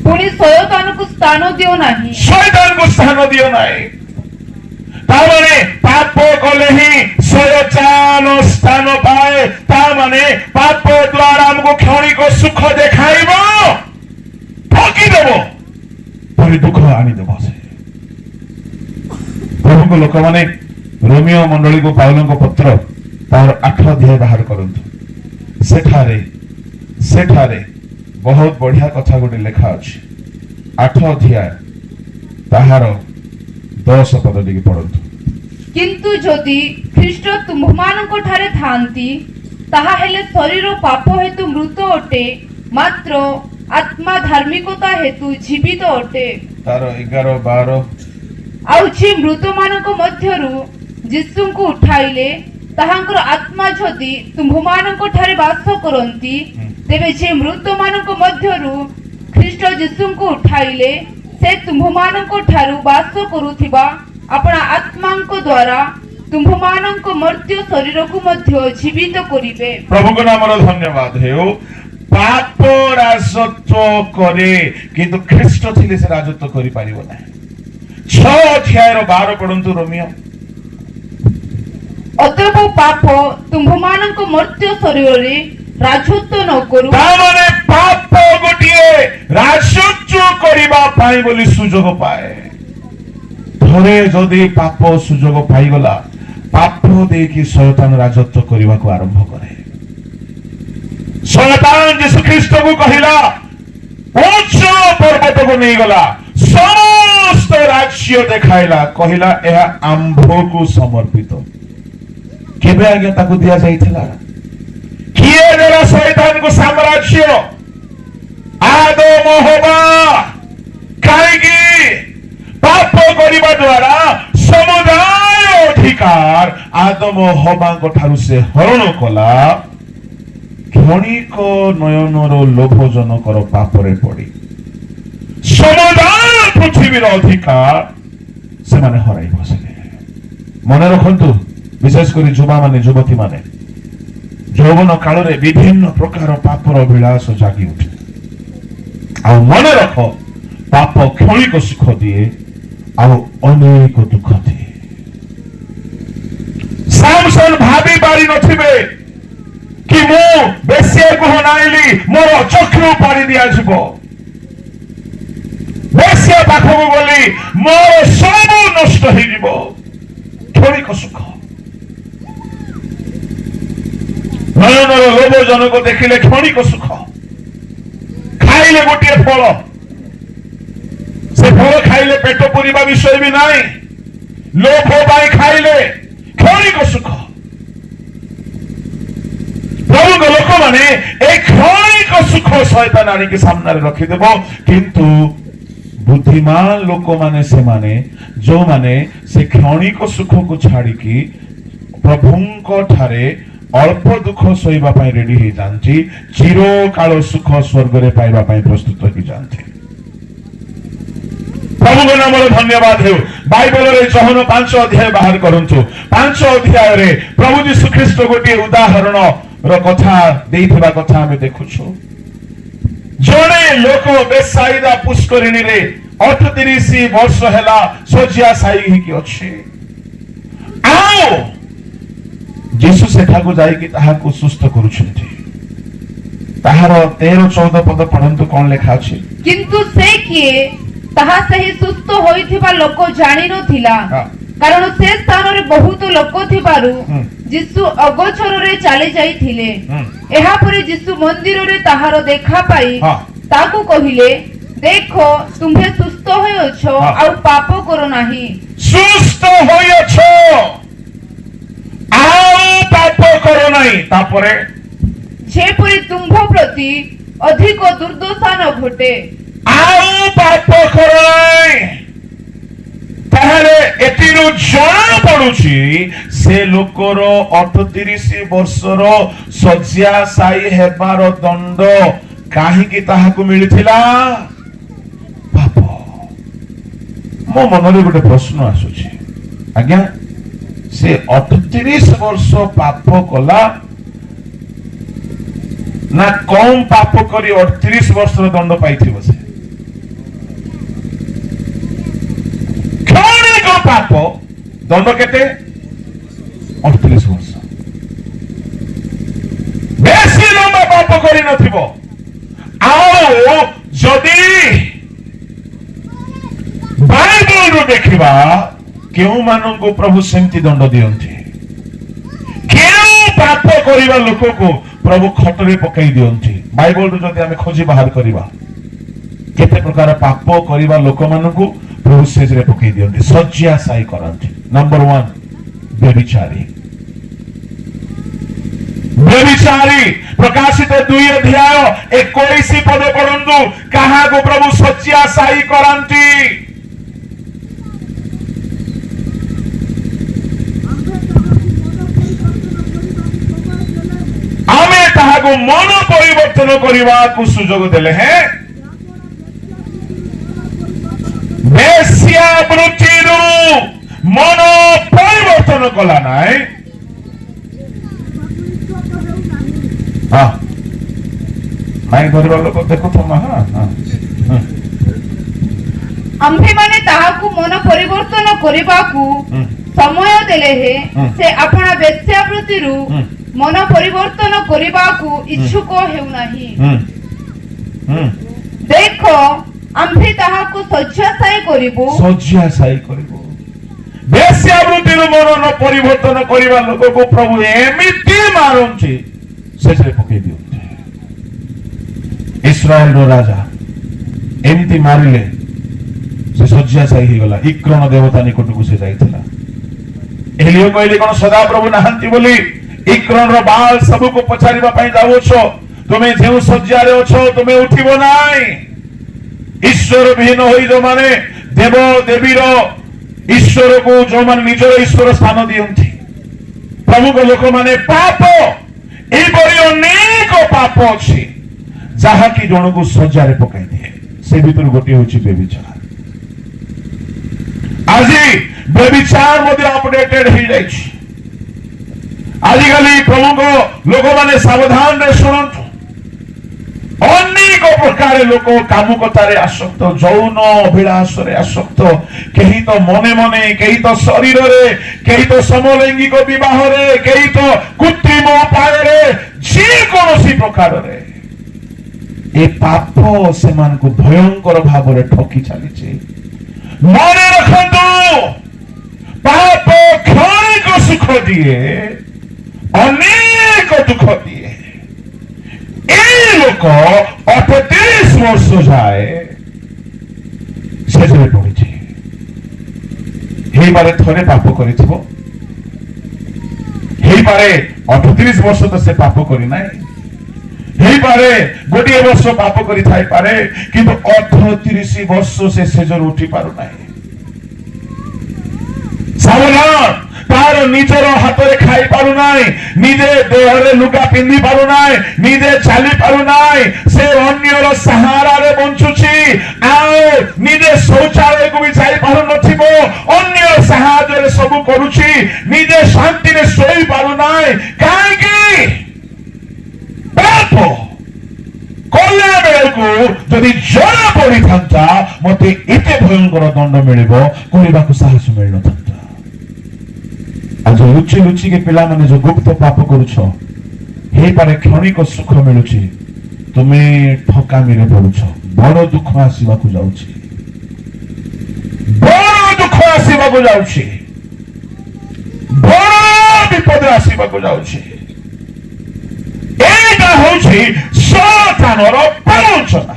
ପୁଣି ଶୟତାନକୁ ସ୍ଥାନ ଦିଅ ନାହିଁ। ଶୟତାନକୁ ସ୍ଥାନ ଦିଅ ନାହିଁ। ତା ମାନେ ପାପ କଲେ ହିଁ ଶୟତାନ ସ୍ଥାନ ପାଏ। ତା ମାନେ ପାପ ଦ୍ୱାରା ଆମକୁ କ୍ଷଣିକ ସୁଖ ଦେଖାଇବ, ଠକିଦେବ, ପରେ ଦୁଃଖ ଆଣିଦେବ ସେ। ପ୍ରଭୁଙ୍କ ଲୋକମାନେ, ରୋମୀୟ ମଣ୍ଡଳୀକୁ ପାଉଲଙ୍କ ପତ୍ର ତାର 8 ଅଧ୍ୟାୟ ବାହାର କରନ୍ତୁ। ସେଠାରେ ବହୁତ ବଢିଆ କଥା ଗୋଟେ ଲେଖା ଅଛି। 8 ଅଧ୍ୟାୟ ତାହାର 10 ପଦ ଟିକେ ପଢନ୍ତୁ। କିନ୍ତୁ ଯଦି ଖ୍ରୀଷ୍ଟ ତୁମ୍ଭମାନଙ୍କ ଠାରେ ଥାନ୍ତି, ତାହା ହେଲେ ଶରୀର ପାପ ହେତୁ ମୃତ ଅଟେ, ମାତ୍ର ଆତ୍ମା ଧାର୍ମିକତା ହେତୁ ଜୀବିତ ଅଟେ। ତାର 11, 12। ଆଉ ଯେ ମୃତମାନଙ୍କ ମଧ୍ୟରୁ ଯୀଶୁଙ୍କୁ ଉଠାଇଲେ, ତାହାଙ୍କର ଆତ୍ମା ଯଦି ତୁମ୍ଭମାନଙ୍କ ଠାରେ ବାସ କରନ୍ତି, ତେବେ ଯେ ମୃତମାନଙ୍କ ମଧ୍ୟରୁ ଖ୍ରୀଷ୍ଟ ଯୀଶୁଙ୍କୁ ଉଠାଇଲେ, ସେ ତୁମ୍ଭମାନଙ୍କ ଠାରୁ ବାସ କରୁଥିବା ଆପଣା ଆତ୍ମାଙ୍କ ଦ୍ୱାରା ତୁମ୍ଭମାନଙ୍କ ମର୍ତ୍ତ୍ୟ ଶରୀରକୁ ମଧ୍ୟ ଜୀବିତ କରିବେ। ପ୍ରଭୁଙ୍କ ନାମର ଧନ୍ୟବାଦ ହେଉ। ପାପ ରାଜତ୍ୱ କରେ, କିନ୍ତୁ ଖ୍ରୀଷ୍ଟ ଥିଲେ ସେ ରାଜତ୍ୱ କରିପାରିବ ନାହିଁ। 6 ଅଧ୍ୟାୟର 12 ପଢନ୍ତୁ ରୋମୀୟ। ଅତଏବ ପାପ ତୁମ୍ଭମାନଙ୍କ ମର୍ତ୍ତ୍ୟ ଶରୀରରେ ରାଜତ୍ୱ ନ କରୁ। ତା ମାନେ ପାପ ଗୋଟିଏ ରାଜତ୍ୱ କରିବା ପାଇଁ ବୋଲି ସୁଯୋଗ ପାଏ। ଥରେ ଯଦି ପାପ ସୁଯୋଗ ପାଇଗଲା, ପାପ ଦେଇକି ଶୟତାନ ରାଜତ୍ୱ କରିବାକୁ ଆରମ୍ଭ କରେ। ଶୟତାନ ଯୀଶୁ ଖ୍ରୀଷ୍ଟକୁ କହିଲା, ଉଚ୍ଚ ପର୍ବତକୁ ନେଇଗଲା, ସମସ୍ତ ରାଜ୍ୟ ଦେଖାଇଲା, କହିଲା ଏହା ଆମ୍ଭକୁ ସମର୍ପିତ। କେବେ ଆଜ୍ଞା ତାକୁ ଦିଆଯାଇଥିଲା? କିଏ ଦେଲା ଶୟତାନକୁ ସାମ୍ରାଜ୍ୟ? ଆଦମ ହବା। କାହିଁକି? ପାପ କରିବା ଦ୍ୱାରା ସମୁଦାୟ ଅଧିକାର ଆଦମ ହବାଙ୍କ ଠାରୁ ସେ ହରଣ କଲା। କ୍ଷଣିକ ନୟନର ଲୋଭଜନକର ପାପରେ ପଡି ସମୁଦାୟ ପୃଥିବୀର ଅଧିକାର ସେମାନେ ହରାଇ ବସିଲେ। ମନେ ରଖନ୍ତୁ, ବିଶେଷ କରି ଯୁବାମାନେ, ଯୁବତୀମାନେ, ଯୌବନ କାଳରେ ବିଭିନ୍ନ ପ୍ରକାର ପାପର ଅଭିଳାଷ ଜାଗି ଉଠେ। ଆଉ ମନେ ରଖ, ପାପ କ୍ଷଣିକ ସୁଖ ଦିଏ ଆଉ ଅନେକ ଦୁଃଖ ଦିଏ। ସାମସନ ଭାବି ପାରି ନଥିବେ କି ମୁଁ ବେଶ୍ୟାକୁ ଅନାଇଲି, ମୋର ଚକ୍ଷୁ ପାରି ଦିଆଯିବ। ବେଶ୍ୟା ପାଖକୁ ଗଲି, ମୋର ସବୁ ନଷ୍ଟ ହେଇଯିବ। କ୍ଷଣିକ ସୁଖ, ନୟନର ଲୋଭ ଜନକ ଦେଖିଲେ କ୍ଷଣିକ ସୁଖ। ଖାଇଲେ ଗୋଟିଏ ଫଳ, ସେ ଫଳ ଖାଇଲେ ପେଟ ପୁରିବା ବିଷୟ ବି ନାହିଁ, ଲୋଭ ପାଇଁ ଖାଇଲେ କ୍ଷଣିକ ସୁଖ। ପ୍ରଭୁଙ୍କ ଲୋକମାନେ, ଏଇ କ୍ଷଣିକ ସୁଖ ଶୟତାନ ଆଣିକି ସାମ୍ନାରେ ରଖିଦେବ, କିନ୍ତୁ ବୁଦ୍ଧିମାନ ଲୋକମାନେ ସେମାନେ ଯୋଉମାନେ ସେ କ୍ଷଣିକ ସୁଖକୁ ଛାଡିକି ପ୍ରଭୁଙ୍କ ଠାରେ ଅଳ୍ପ ଦୁଃଖ ସହିବା ପାଇଁ ରେଡି ହେଇଯାନ୍ତି, ଚିରକାଳ ସୁଖ ସ୍ୱର୍ଗରେ ପାଇବା ପାଇଁ ପ୍ରସ୍ତୁତ ହେଇଯାନ୍ତି। ପ୍ରଭୁଙ୍କ ନାମର ଧନ୍ୟବାଦ ହେଉ। ବାଇବଲରେ ଯୋହନ 5 ଅଧ୍ୟାୟ ବାହାର କରନ୍ତୁ। 5 ଅଧ୍ୟାୟରେ ପ୍ରଭୁ ଯୀଶୁ ଖ୍ରୀଷ୍ଟ ଗୋଟିଏ ଉଦାହରଣ ର କଥା ଦେଇଥିବା କଥା ଆମେ ଦେଖୁଛୁ। ଜଣେ ଲୋକ ବେସାଇଦା ପୁଷ୍କରିଣୀରେ 38 ବର୍ଷ ହେଲା ଶଯ୍ୟାଶାୟୀ ହେଇକି ଅଛି, ଆଉ ଯୀଶୁ ସେଠାକୁ ଯାଇକି ତାହାକୁ ସୁସ୍ଥ କରୁଛନ୍ତି। ତାହାର 13, 14 ପଦ ପଢନ୍ତୁ, କଣ ଲେଖା ଅଛି? କିନ୍ତୁ ସେ କିଏ, ତାହା ସେହି ସୁସ୍ଥ ହୋଇଥିବା ଲୋକ ଜାଣିନଥିଲା, କାରଣ ସେ ସ୍ଥାନରେ ବହୁତ ଲୋକ ଥିବାରୁ ଯୀଶୁ ଅଗୋଚରରେ ଚାଲି ଯାଇଥିଲେ। ଏହାପରେ ଯୀଶୁ ମନ୍ଦିରରେ ତାହାର ଦେଖା ପାଇ ତାକୁ କହିଲେ, ଦେଖ, ତୁମ୍ଭେ ସୁସ୍ଥ ହୋଇଅଛ, ଆଉ ପାପ କର ନାହିଁ। ସୁସ୍ଥ ହୋଇଅଛ, ଆଉ ପାପ କର ନାହିଁ। ତାପରେ ଯେପରି ତୁମ୍ଭ ପ୍ରତି ଅଧିକ ଦୁର୍ଦ୍ଦଶା ନ ଘଟେ। ଆଉ ପାପ କର ନାହିଁ। ତାହେଲେ ଏଥିରୁ ଜଣା ପଡୁଛି, ସେ ଲୋକର 38 ବର୍ଷର ଶଯ୍ୟାଶାୟୀ ହେବାର ଦଣ୍ଡ କାହିଁକି ତାହାକୁ ମିଳିଥିଲା? ପାପ। ମୋ ମନରେ ଗୋଟେ ପ୍ରଶ୍ନ ଆସୁଛି ଆଜ୍ଞା, ସେ 38 ବର୍ଷ ପାପ କଲା ନା କମ ପାପ କରି 38 ବର୍ଷର ଦଣ୍ଡ ପାଇଥିବ ସେ? କ୍ଷଣିକ ପାପ, ଦଣ୍ଡ କେତେ? 38 ବର୍ଷ। ବେଶୀ ଲମ୍ବା ପାପ କରିନଥିବ। ଆଉ ଯଦି ବାଇବଲରୁ ଦେଖିବା, କେଉଁମାନଙ୍କୁ ପ୍ରଭୁ ସେମିତି ଦଣ୍ଡ ଦିଅନ୍ତି? କେଉଁ ପାପ କରିବା ଲୋକକୁ ପ୍ରଭୁ ଖଟରେ ପକାଇ ଦିଅନ୍ତି? ବାଇବଲରୁ ଯଦି ଆମେ ଖୋଜି ବାହାର କରିବା, କେତେ ପ୍ରକାର ପାପ କରିବା ଲୋକମାନଙ୍କୁ ପ୍ରଭୁ ଶେଯରେ ପକେଇ ଦିଅନ୍ତି, ଶଯ୍ୟାଶାୟୀ କରନ୍ତି। ନମ୍ବର 1, ବ୍ୟଭିଚାରୀ। ବ୍ୟଭିଚାରୀ ପ୍ରକାଶିତ 2 ଅଧ୍ୟାୟ 21 ପଦ ପଢନ୍ତୁ। କାହାକୁ ପ୍ରଭୁ ଶଯ୍ୟାଶାୟୀ କରନ୍ତି? ଆମେ ତାହାକୁ ମନ ପରିବର୍ତ୍ତନ କରିବାକୁ ସୁଯୋଗ ଦେଲେ ହେଁ, ବେଶ୍ୟାବୃତ୍ତିରୁ ମନ ପରିବର୍ତ୍ତନ କଲା ନାହିଁ। ହଁ, ମାଇକ ଧରିବା ଲୋକ ଦେଖୁଥ ମା। ହଁ, ଆମ୍ଭେମାନେ ତାହାକୁ ମନ ପରିବର୍ତ୍ତନ କରିବାକୁ ସମୟ ଦେଲେ ହେ, ସେ ଆପଣା ବେଶ୍ୟାବୃତ୍ତିରୁ ମନ ପରିବର୍ତ୍ତନ କରିବାକୁ ଇଚ୍ଛୁକ ହେଉନାହିଁ। ଦେଖ, ଆମ୍ଭେ ତାହାକୁ ଶଯ୍ୟାଶାୟୀ କରିବୁ। ଶଯ୍ୟାଶାୟୀ କରିବୁ। ବେଶ୍ୟାବୃତ୍ତିରୁ ମନ ନ ପରିବର୍ତ୍ତନ କରିବା ଲୋକକୁ ପ୍ରଭୁ ଏମିତି ମାରନ୍ତି, ସେଥିରେ ପକେଇ ଦିଅନ୍ତି। ଇସ୍ରାଏଲର ରାଜା ଏମିତି ମାରିଲେ, ସେ ଶଯ୍ୟାଶାୟୀ ହେଇଗଲା। ଇକ୍ରଣ ଦେବତା ନିକଟକୁ ସେ ଯାଇଥିଲା। ଏଲିୟ କହିଲେ, କଣ ସଦାପ୍ରଭୁ ନାହାନ୍ତି ବୋଲି ଇକ୍ରଣର ବାଲ ସବୁକୁ ପଚାରିବା ପାଇଁ ଯାଉଅଛ? ତୁମେ ଯେଉଁ ଶଯ୍ୟାରେ ଅଛ, ତୁମେ ଉଠିବ ନାହିଁ। ଈଶ୍ୱର ବିହୀନ ହୋଇ ଯୋଉମାନେ ଦେବ ଦେବୀର ଈଶ୍ୱରକୁ ଯୋଉମାନେ ନିଜର ଈଶ୍ୱର ସ୍ଥାନ ଦିଅନ୍ତି, ପ୍ରମୁଖ ଲୋକମାନେ ପାପ, ଏହିପରି ଅନେକ ପାପ ଅଛି ଯାହାକି ଜଣକୁ ଶଯ୍ୟାରେ ପକାଇ ଦିଏ। ସେ ଭିତରୁ ଗୋଟିଏ ହଉଛି ବ୍ୟଭିଚାର। ଆଜି ବ୍ୟଭିଚାର ମଧ୍ୟ ଅପଡେଟେଡ ହେଇଯାଇଛି। ଆଜିକାଲି ପ୍ରମୁଖ ଲୋକମାନେ ସାବଧାନରେ ଶୁଣନ୍ତୁ। ଅନେକ ପ୍ରକାର ଲୋକ କାମୁକତାରେ ଆସକ୍ତ, ଯୌନ ଅଭିଳାଷରେ ଆସକ୍ତ। କେହି ତ ମନେ ମନେ, କେହି ତ ଶରୀରରେ, କେହି ତ ସମଲୈଙ୍ଗିକ ବିବାହରେ, କେହି ତ କୃତ୍ରିମ ଉପାୟରେ, ଯେକୌଣସି ପ୍ରକାରରେ ଏ ପାପ ସେମାନଙ୍କୁ ଭୟଙ୍କର ଭାବରେ ଠକି ଚାଲିଛି। ମନେ ରଖନ୍ତୁ, ପାପ କ୍ଷଣିକ ସୁଖ ଦିଏ, ଅନେକ ଦୁଃଖ ଦିଏ। ଏଇ ଲୋକ 38 ବର୍ଷ ଯାଏ ଶେଯରେ ପଡିଛି। ହେଇପାରେ ଥରେ ପାପ କରିଥିବ, ହେଇପାରେ 38 ବର୍ଷ ତ ସେ ପାପ କରିନାହିଁ, ହେଇପାରେ ଗୋଟିଏ ବର୍ଷ ପାପ କରିଥାଇପାରେ, କିନ୍ତୁ 38 ବର୍ଷ ସେ ଶେଯରୁ ଉଠି ପାରୁନାହିଁ। ସାବଧାନ, ତାର ନିଜର ହାତରେ ଖାଇ ପାରୁନାହିଁ, ନିଜେ ଦେହରେ ଲୁଗା ପିନ୍ଧି ପାରୁନାହିଁ, ନିଜେ ଚାଲି ପାରୁନାହିଁ, ସେ ଅନ୍ୟର ସାହାରାରେ ବଞ୍ଚୁଛି। ଆଉ ନିଜେ ଶୌଚାଳୟକୁ ବି ଯାଇପାରୁନଥିବ, ଅନ୍ୟର ସାହାଯ୍ୟରେ ସବୁ କରୁଛି, ନିଜେ ଶାନ୍ତିରେ ଶୋଇ ପାରୁନାହିଁ। କାହିଁକି? ପାପ କଲା ବେଳକୁ ଯଦି ଜଣା ପଡିଥାନ୍ତା ମତେ ଏତେ ଭୟଙ୍କର ଦଣ୍ଡ ମିଳିବ, କରିବାକୁ ସାହସ ମିଳିନଥାନ୍ତା। ଆଉ ଯୋଉ ଲୁଚି ଲୁଚିକି ପିଲାମାନେ ଯୋଉ ଗୁପ୍ତ ପାପ କରୁଛ, ହେଇପାରେ କ୍ଷଣିକ ସୁଖ ମିଳୁଛି, ତୁମେ ଠକାମିରେ ପଡୁଛ। ବଡ ଦୁଃଖ ଆସିବାକୁ ଯାଉଛି, ବଡ ଦୁଃଖ ଆସିବାକୁ ଯାଉଛି, ବଡ ବିପଦ ଆସିବାକୁ ଯାଉଛି। ଏଇଟା ହଉଛି ଶୟତାନର ପ୍ରବଞ୍ଚନା।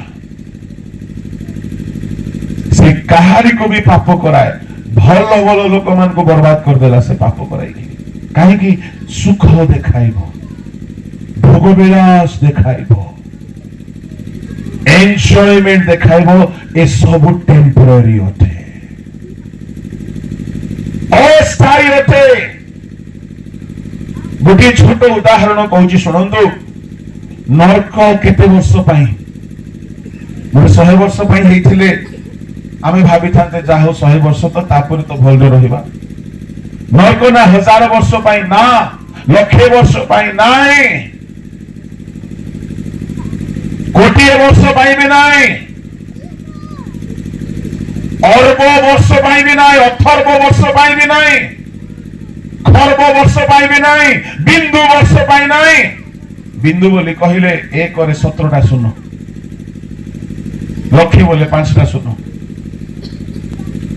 ସେ କାହାରିକୁ ବି ପାପ କରାଏ, ଭଲ ଭଲ ଲୋକମାନଙ୍କୁ ବର୍ବାଦ କରିଦେଲା ସେ ପାପ କରାଇକି। କାହିଁକି? ସୁଖ ଦେଖାଇବ, ଭୋଗବିଳାସ ଦେଖାଇବ, ଏନ୍ଜୟମେଣ୍ଟ ଦେଖାଇବ। ଏସବୁ ଟେମ୍ପୋରାରୀ ଅଟେ, ଅସ୍ଥାୟୀ ଅଟେ। ଗୋଟିଏ ଛୋଟ ଉଦାହରଣ କହୁଛି, ଶୁଣନ୍ତୁ। ନର୍କ କେତେ ବର୍ଷ ପାଇଁ? ଗୋଟେ 100 ବର୍ଷ ପାଇଁ ହେଇଥିଲେ ଆମେ ଭାବିଥାନ୍ତେ ଯାହା ହଉ 100 ବର୍ଷ ତ, ତାପରେ ତ ଭଲରେ ରହିବା। ନର୍କ ନା 1000 ବର୍ଷ ପାଇଁ, ନା ଲକ୍ଷେ ବର୍ଷ ପାଇଁ, ନାଇଁ କୋଟିଏ ବର୍ଷ ପାଇଁ ବି ନାଇଁ, ଅରବ ବର୍ଷ ପାଇଁ ବି ନାଇଁ, ଅଥର୍ବ ବର୍ଷ ପାଇଁ ବି ନାଇଁ, ଖର୍ବ ବର୍ଷ ପାଇଁ ବି ନାଇଁ, ବିନ୍ଦୁ ବର୍ଷ ପାଇଁ ନାଇଁ। ବିନ୍ଦୁ ବୋଲି କହିଲେ 1ରେ 17ଟା ଶୂନ, ଲକ୍ଷେ ବୋଲେ 5ଟା ଶୂନ,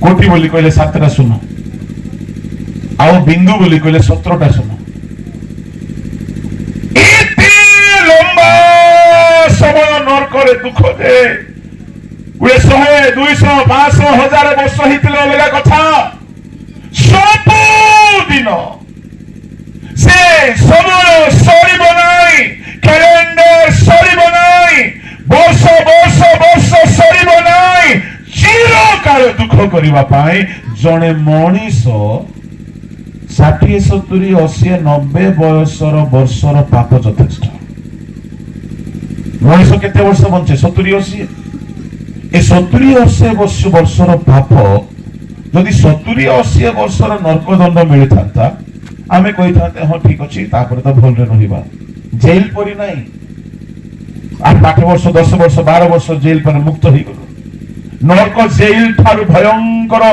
କୋଟି ବୋଲି କହିଲେ 7ଟା ଶୂନ, ଆଉ ବିନ୍ଦୁ ବୋଲି କହିଲେ 17ଟା ଶୂନ। ଏତେ ଲମ୍ବା ସମୟ ନର୍କରେ ଦୁଃଖ ଯେ ଗୋଟେ 100, 200, 500, 1000 ବର୍ଷ ହେଇଥିଲେ ଅଲଗା କଥା। ସବୁଦିନ ସେ ସମୟ ସରିବ ନାହିଁ, କ୍ୟାଲେଣ୍ଡର ସରିବ ନାହିଁ, ବର୍ଷ ବର୍ଷ ବର୍ଷ ସରିବ ନାହିଁ। ଚିରକାଳ ଦୁଃଖ କରିବା ପାଇଁ ଜଣେ ମଣିଷ 60, 70, 80, 90 ବୟସର ବର୍ଷର ପାପ ଯଥେଷ୍ଟ। ମଣିଷ କେତେ ବର୍ଷ ବଞ୍ଚେ? 70, 80। ଏ 70, 80 ବର୍ଷର ପାପ ଯଦି 70, 80 ବର୍ଷର ନର୍କଦଣ୍ଡ ମିଳିଥାନ୍ତା, ଆମେ କହିଥାନ୍ତେ ହଁ ଠିକ ଅଛି, ତାପରେ ତ ଭଲରେ ରହିବା। ଜେଲ ପରି ନାହିଁ, 8 ବର୍ଷ, 10 ବର୍ଷ, 12 ବର୍ଷ ଜେଲ ପରେ ମୁକ୍ତ ହେଇଗଲୁ। ନର୍କ ଜେଲ ଠାରୁ ଭୟଙ୍କର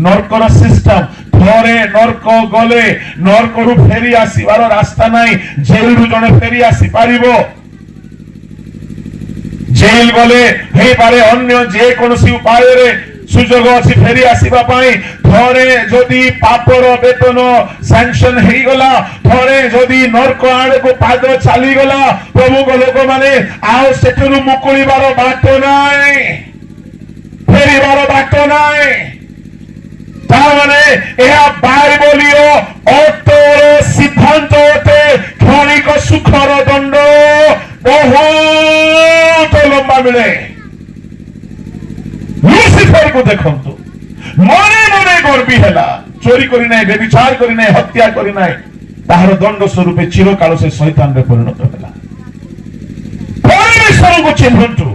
ନର୍କର ସିଷ୍ଟମ। ଥରେ ନର୍କ ଗଲେ ନର୍କରୁ ଫେରି ଆସିବାର ରାସ୍ତା ନାହିଁ। ଜେଲରୁ ଜଣେ ଫେରି ଆସିପାରିବ, ଜେଲ ଗଲେ ହେଇପାରେ ଅନ୍ୟ ଯେକୌଣସି ଉପାୟରେ ସୁଯୋଗ ଅଛି ଫେରି ଆସିବା ପାଇଁ। ଥରେ ଯଦି ପାପର ବେତନ ସାଙ୍କସନ ହେଇଗଲା, ଥରେ ଯଦି ନର୍କ ଆଡ଼କୁ ପାଦ ଚାଲିଗଲା, ପ୍ରଭୁଙ୍କ ଲୋକମାନେ, ଆଉ ସେଠାରୁ ମୁକୁଳିବାର ବାଟ ନାହିଁ, ଫେରିବାର ବାଟ ନାହିଁ। ତାମାନେ ଏହା ବାଇବଲୀୟ ଅଟୋର ସିଦ୍ଧାନ୍ତ ଅଟେ। କ୍ଷଣିକ ସୁଖର ଦଣ୍ଡ ବହୁତ ଲମ୍ବା ମିଳେ। ଲୁସିଫରକୁ ଦେଖନ୍ତୁ, ମନେ ମନେ ଗର୍ବୀ ହେଲା, ଚୋରି କରି ନାହିଁ, ବ୍ୟଭିଚାର କରି ନାହିଁ, ହତ୍ୟା କରି ନାହିଁ, ତାହାର ଦଣ୍ଡ ସ୍ୱରୂପେ ଚିରକାଳ ସେ ଶୈତାନରେ ପରିଣତ ହେଲା। ପରମେଶ୍ୱରଙ୍କୁ ଚିହ୍ନନ୍ତୁ।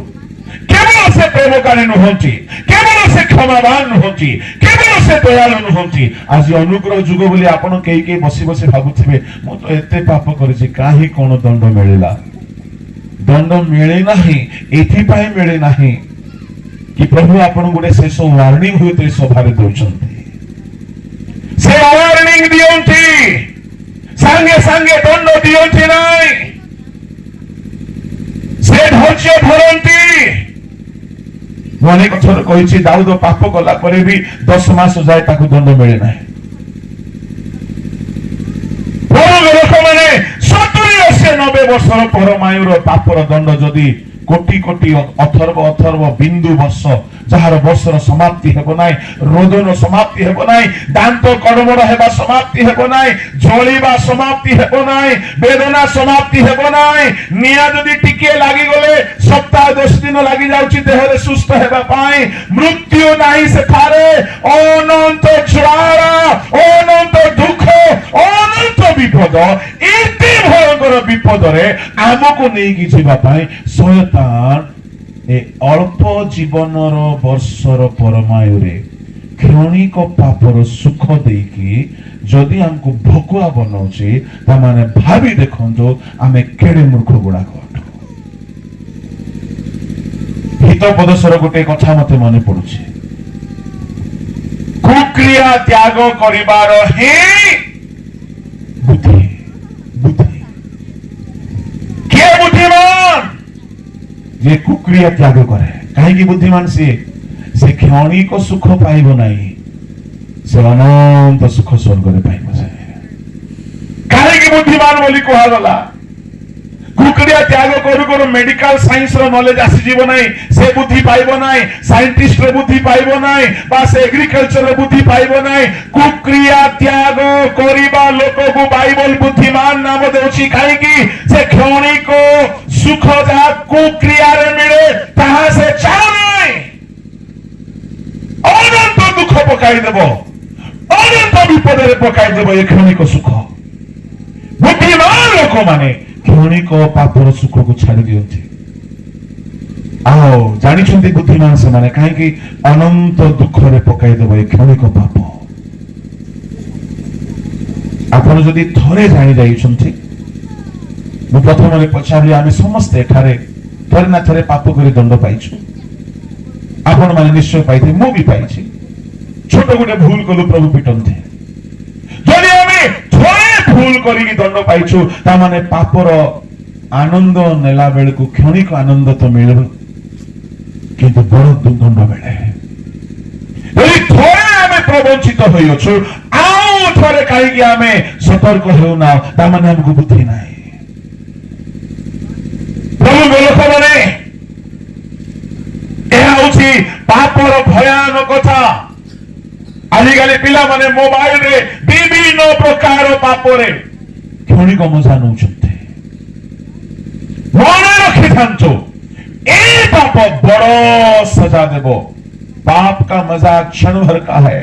କେବଳ ସେ ପ୍ରେମକାରୀ ନୁହନ୍ତି, କେବଳ ସେ କ୍ଷମାବାନ ନୁହନ୍ତି, କେବଳ ସେ ଦୟାଳୁ ନୁହନ୍ତି। ଆଜି ଅନୁଗ୍ରହ ଯୁଗ ବୋଲି ଆପଣ କେହି କେହି ବସି ବସି ଭାବୁଥିବେ, ମୁଁ ତ ଏତେ ପାପ କରିଛି, କାହିଁ କଣ ଦଣ୍ଡ ମିଳିଲା? ଦଣ୍ଡ ମିଳେ ନାହିଁ, ଏଥିପାଇଁ ମିଳେ ନାହିଁ କି ପ୍ରଭୁ ଆପଣଙ୍କୁ ଗୋଟେ ଶେଷ ୱାର୍ଣ୍ଣିଂ ହୁଏତ ଏ ସଭାରେ ଦଉଛନ୍ତି। ସେ ୱାର୍ଣ୍ଣିଂ ଦିଅନ୍ତି, ସାଙ୍ଗେ ସାଙ୍ଗେ ଦଣ୍ଡ ଦିଅନ୍ତି ନାହିଁ, ସେ ଧୈର୍ଯ୍ୟ ଧରନ୍ତି। ମୁଁ ଅନେକ ଥର କହିଛି, ଦାଉଦ ପାପ କଲା ପରେ ବି 10 ମାସ ଯାଏ ତାକୁ ଦଣ୍ଡ ମିଳେ ନାହିଁ। ପ୍ରଭୁଙ୍କ ଲୋକମାନେ, 70, 80, 90 ବର୍ଷର ପରମାୟୁର ପାପର ଦଣ୍ଡ ଯଦି କୋଟି କୋଟି ଅଥର୍ବ ଅଥର୍ବ ବିନ୍ଦୁ ବର୍ଷ, ଯାହାର ବର୍ଷର ସମାପ୍ତି ହେବ ନାହିଁ, ରୋଦନ ସମାପ୍ତି ହେବ ନାହିଁ, ଦାନ୍ତ କଡ଼ମଡ଼ ହେବା ସମାପ୍ତି ହେବ ନାହିଁ, ଜଳିବା ସମାପ୍ତି ହେବ ନାହିଁ, ବେଦନା ସମାପ୍ତି ହେବ ନାହିଁ। ନିଆଁ ଯଦି ଟିକିଏ ଲାଗିଗଲେ ସପ୍ତାହ 10 ଦିନ ଲାଗି ଯାଉଛି ଦେହରେ ସୁସ୍ଥ ହେବା ପାଇଁ। ମୃତ୍ୟୁ ନାହିଁ ସେଠାରେ, ଅନନ୍ତ ଜ୍ୱାଳା, ଅନନ୍ତ ଦୁଃଖ, ଅନନ୍ତ ବିପଦ। ଏତେ ଭୟଙ୍କର ବିପଦରେ ଆମକୁ ନେଇକି ଯିବା ପାଇଁ ଶୟତାନ ଏ ଅଳ୍ପ ଜୀବନର ବର୍ଷର ପରମାୟୁରେ କ୍ଷଣିକ ପାପର ସୁଖ ଦେଇକି ଯଦି ଆମକୁ ଭକୁଆ ବନାଉଛି, ତାମାନେ ଭାବି ଦେଖନ୍ତୁ ଆମେ କେଡ଼େ ମୂର୍ଖ ଗୁଡାକ ଅଟୁ। ହିତୋପଦେଶର ଗୋଟେ କଥା ମତେ ମନେ ପଡୁଛି, କୁକ୍ରିୟା ତ୍ୟାଗ କରିବାର ହିଁ ବୁଦ୍ଧି। ବୁଦ୍ଧି କିଏ ବୁଦ୍ଧିମାନ? ଯେ କୁକ୍ରିୟା ତ୍ୟାଗ କରେ। କାହିଁକି ବୁଦ୍ଧିମାନ ସିଏ? ସେ କ୍ଷଣିକ ସୁଖ ପାଇବ ନାହିଁ, ସେ ଅନନ୍ତ ସୁଖ ସ୍ୱର୍ଗରେ ପାଇବ। ସେ କାହିଁକି ବୁଦ୍ଧିମାନ ବୋଲି କୁହାଗଲା? କୁକ୍ରିୟା ତ୍ୟାଗ କରୁ କରୁ ମେଡିକାଲ ସାଇନ୍ସର ନଲେଜ ଆସିଯିବ ନାହିଁ, ସେ ବୁଦ୍ଧି ପାଇବ ନାହିଁ, ସାଇଣ୍ଟିଷ୍ଟର ବୁଦ୍ଧି ପାଇବ ନାହିଁ, ବା ସେ ଏଗ୍ରିକଲଚରର ବୁଦ୍ଧି ପାଇବ ନାହିଁ। କୁକ୍ରିୟା ତ୍ୟାଗ କରିବା ଲୋକକୁ ବାଇବଲ ବୁଦ୍ଧିମାନ ନାମ ଦେଉଛି। କାହିଁକି? ସେ କ୍ଷଣିକ ସୁଖ ଯାହା କୁକ୍ରିୟାରେ ମିଳେ ତାହା ସେ ଚାହୁଁନାହିଁ, ଅନନ୍ତ ଦୁଃଖ ପକାଇଦେବ, ଅନନ୍ତ ବିପଦରେ ପକାଇଦେବ ଏ କ୍ଷଣିକ ସୁଖ। ବୁଦ୍ଧିମାନ ଲୋକମାନେ କ୍ଷଣିକ ପାପର ସୁଖକୁ ଛାଡି ଦିଅନ୍ତି। ଆଉ ଜାଣିଛନ୍ତି ବୁଦ୍ଧିମାନ ସେମାନେ କାହିଁକି? ଅନନ୍ତ ଦୁଃଖରେ ପକାଇଦେବ ଏ କ୍ଷଣିକ ପାପ। ଆପଣ ଯଦି ଥରେ ଜାଣି ଯାଇଛନ୍ତି, ମୁଁ ପ୍ରଥମରେ ପଚାରିଲି, ଆମେ ସମସ୍ତେ ଏଠାରେ ଥରେ ନା ଥରେ ପାପ କରି ଦଣ୍ଡ ପାଇଛୁ। ଆପଣମାନେ ନିଶ୍ଚୟ ପାଇଥିବେ, ମୁଁ ବି ପାଇଛି। ଛୋଟ ଗୋଟେ ଭୁଲ କଲୁ, ପ୍ରଭୁ ପିଟନ୍ତି। ଯଦି ଆମେ ଥରେ ଭୁଲ କରିକି ଦଣ୍ଡ ପାଇଛୁ, ତାମାନେ ପାପର ଆନନ୍ଦ ନେଲା ବେଳକୁ କ୍ଷଣିକ ଆନନ୍ଦ ତ ମିଳିବ, କିନ୍ତୁ ବଡ ଦଣ୍ଡ ମିଳେ। ଯଦି ଥରେ ଆମେ ପ୍ରବଞ୍ଚିତ ହୋଇଅଛୁ, ଆଉ ଥରେ କାହିଁକି ଆମେ ସତର୍କ ହେଉନା? ତାମାନେ ଆମକୁ ବୁଦ୍ଧି ନାହିଁ। ପ୍ରଭୁଙ୍କ ଲୋକମାନେ, ଏହା ହଉଛି ପାପର ଭୟାନକତା। ଆଜିକାଲି ପିଲାମାନେ ମୋବାଇଲରେ ବିଭିନ୍ନ ପ୍ରକାର ପାପରେ କ୍ଷଣିକ ମଜା ନେଉଛନ୍ତି। ମନେ ରଖିଥାନ୍ତୁ, ଏ ପାପ ବଡ ସଜା ଦେବ। पाप का मजा क्षण भर का है,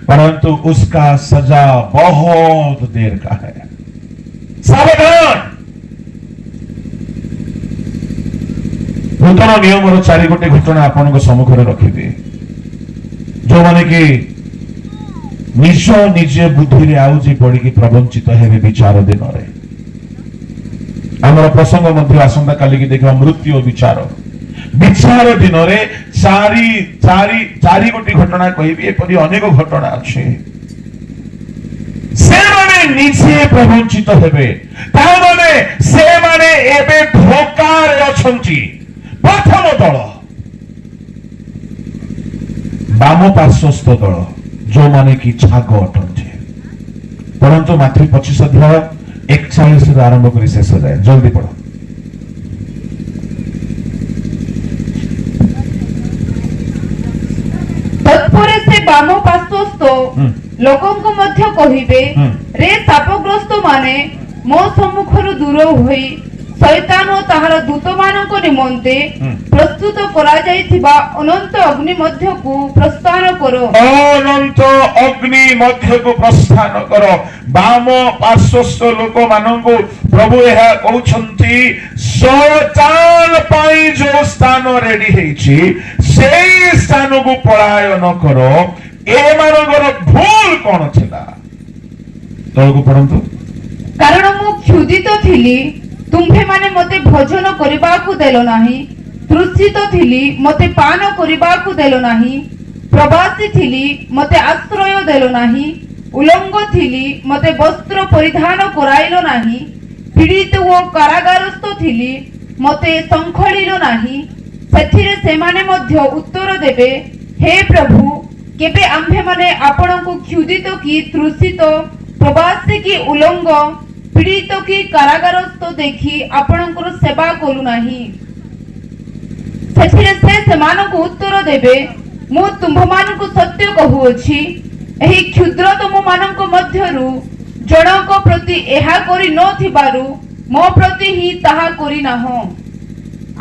परंतु उसका सजा बहुत देर का है। सावधान। ନୂତନ ନିୟମର ଚାରି ଗୋଟି ଘଟଣା ଆପଣଙ୍କ ସମ୍ମୁଖରେ ରଖିବି, ଯୋଉମାନେ କି ନିଜ ନିଜ ବୁଦ୍ଧିରେ ଆଉଜି ପଡିକି ପ୍ରବଞ୍ଚିତ ହେବେ ବିଚାର ଦିନରେ। ଆମର ପ୍ରସଙ୍ଗ ମଧ୍ୟ ଆସନ୍ତା କାଲିକି ଦେଖିବା, ମୃତ୍ୟୁ ବିଚାର। ବିଚାର ଦିନରେ ଚାରି ଚାରି ଚାରି ଗୋଟି ଘଟଣା କହିବି, ଏପରି ଅନେକ ଘଟଣା ଅଛି। ସେମାନେ ନିଜେ ପ୍ରବଞ୍ଚିତ ହେବେ, ତାମାନେ ସେମାନେ ଏବେ ଧୋକାରେ ଅଛନ୍ତି। ପ୍ରଥମ ଦଳ ବାମ ପାର୍ଶ୍ୱସ୍ଥ ଦଳ, ଯୋଉମାନେ କି ଛାଗ ଅଟନ୍ତି। ପଢନ୍ତୁ ମାଥିଉ 25 ଅଧ୍ୟାୟ 41ରୁ ଆରମ୍ଭ କରି ଶେଷ ଯାଏ, ଜଲ୍ଦି ପଢ। ତତ୍ପରେ ସେ ବାମ ପାର୍ଶ୍ୱସ୍ଥ ଲୋକଙ୍କୁ ମଧ୍ୟ କହିବେ, ରେ ଶାପଗ୍ରସ୍ତ ମାନେ, ମୋ ସମ୍ମୁଖରୁ ଦୂର ହୋଇ ଶୈତାନ ଓ ତାହାର ଦୂତମାନଙ୍କ ନିମନ୍ତେ ପ୍ରସ୍ତୁତ କରାଯାଇଥିବା ଅନନ୍ତ ଅଗ୍ନି ମଧ୍ୟକୁ ପ୍ରସ୍ଥାନ କର। ଅନନ୍ତ ଅଗ୍ନି ମଧ୍ୟକୁ ପ୍ରସ୍ଥାନ କର। ବାମ ପାର୍ଶ୍ୱସ୍ଥ ଲୋକମାନଙ୍କୁ ପ୍ରଭୁ ଏହା କହୁଛନ୍ତି, ଶୟତାନ ପାଇଁ ଯୋଉ ସ୍ଥାନ ରେଡି ହେଇଛି ସେଇ ସ୍ଥାନକୁ ପଳାୟନ କର। ଏମାନଙ୍କର ଭୁଲ କଣ ଥିଲା? ତଳକୁ ପଢନ୍ତୁ। କାରଣ ମୁଁ କ୍ଷୁଧିତ ଥିଲି, ତୁମ୍ଭେମାନେ ମୋତେ ଭୋଜନ କରିବାକୁ ଦେଲ ନାହିଁ; ତୃଷିତ ଥିଲି, ମୋତେ ପାନ କରିବାକୁ ଦେଲ ନାହିଁ; ପ୍ରବାସୀ ଥିଲି, ମୋତେ ଆଶ୍ରୟ ଦେଲ ନାହିଁ; ଉଲଙ୍ଗ ଥିଲି, ମୋତେ ବସ୍ତ୍ର ପରିଧାନ କରାଇଲ ନାହିଁ; ପୀଡ଼ିତ ଓ କାରାଗାରସ୍ଥ ଥିଲି, ମୋତେ ସଂଖୋଳିଲ ନାହିଁ। ସେଥିରେ ସେମାନେ ମଧ୍ୟ ଉତ୍ତର ଦେବେ, ହେ ପ୍ରଭୁ, କେବେ ଆମ୍ଭେମାନେ ଆପଣଙ୍କୁ କ୍ଷୁଧିତ କି ତୃଷିତ, ପ୍ରବାସୀ କି ଉଲଙ୍ଗ, ପୀଡ଼ିତ କି କାରାଗାରସ୍ଥ ଦେଖି ଆପଣଙ୍କର ସେବା କଲୁ ନାହିଁ? ସେଥିରେ ସେ ସେମାନଙ୍କୁ ଉତ୍ତର ଦେବେ, ମୁଁ ତୁମ୍ଭମାନଙ୍କୁ ସତ୍ୟ କହୁଅଛି, ଏହି କ୍ଷୁଦ୍ରତମ ମାନଙ୍କ ମଧ୍ୟରୁ ଜଣଙ୍କ ପ୍ରତି ଏହା କରି ନଥିବାରୁ ମୋ ପ୍ରତି ହିଁ ତାହା କରିନାହଁ।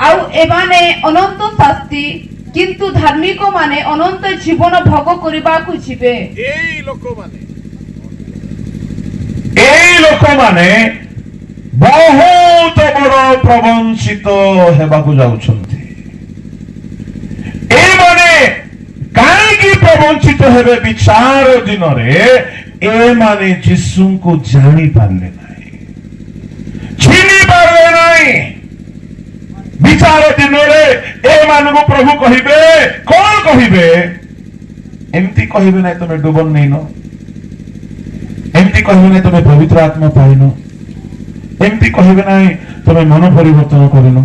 ଆଉ ଏମାନେ ଅନନ୍ତ ଶାସ୍ତି, କିନ୍ତୁ ଧାର୍ମିକ ମାନେ ଅନନ୍ତ ଜୀବନ ଭୋଗ କରିବାକୁ ଯିବେ। ଏଇ ଲୋକମାନେ ବହୁତ ବଡ ପ୍ରବଞ୍ଚିତ ହେବାକୁ ଯାଉଛନ୍ତି। ଏମାନେ କାହିଁକି ପ୍ରବଞ୍ଚିତ ହେବେ ବିଚାର ଦିନରେ? ଏମାନେ ଯୀଶୁଙ୍କୁ ଜାଣି ପାରିଲେ ନାହିଁ, ଚିହ୍ନି ପାରିଲେ ନାହିଁ। ବିଚାର ଦିନରେ ଏମାନଙ୍କୁ ପ୍ରଭୁ କହିବେ, କଣ କହିବେ? ଏମିତି କହିବେ ନାହିଁ ତମେ ଡୁବନ ନେଇନ, ଏମିତି କହିବେ ନାହିଁ ତମେ ପବିତ୍ର ଆତ୍ମା ପାଇନ, ଏମିତି କହିବେ ନାହିଁ ତମେ ମନ ପରିବର୍ତ୍ତନ କରିନ,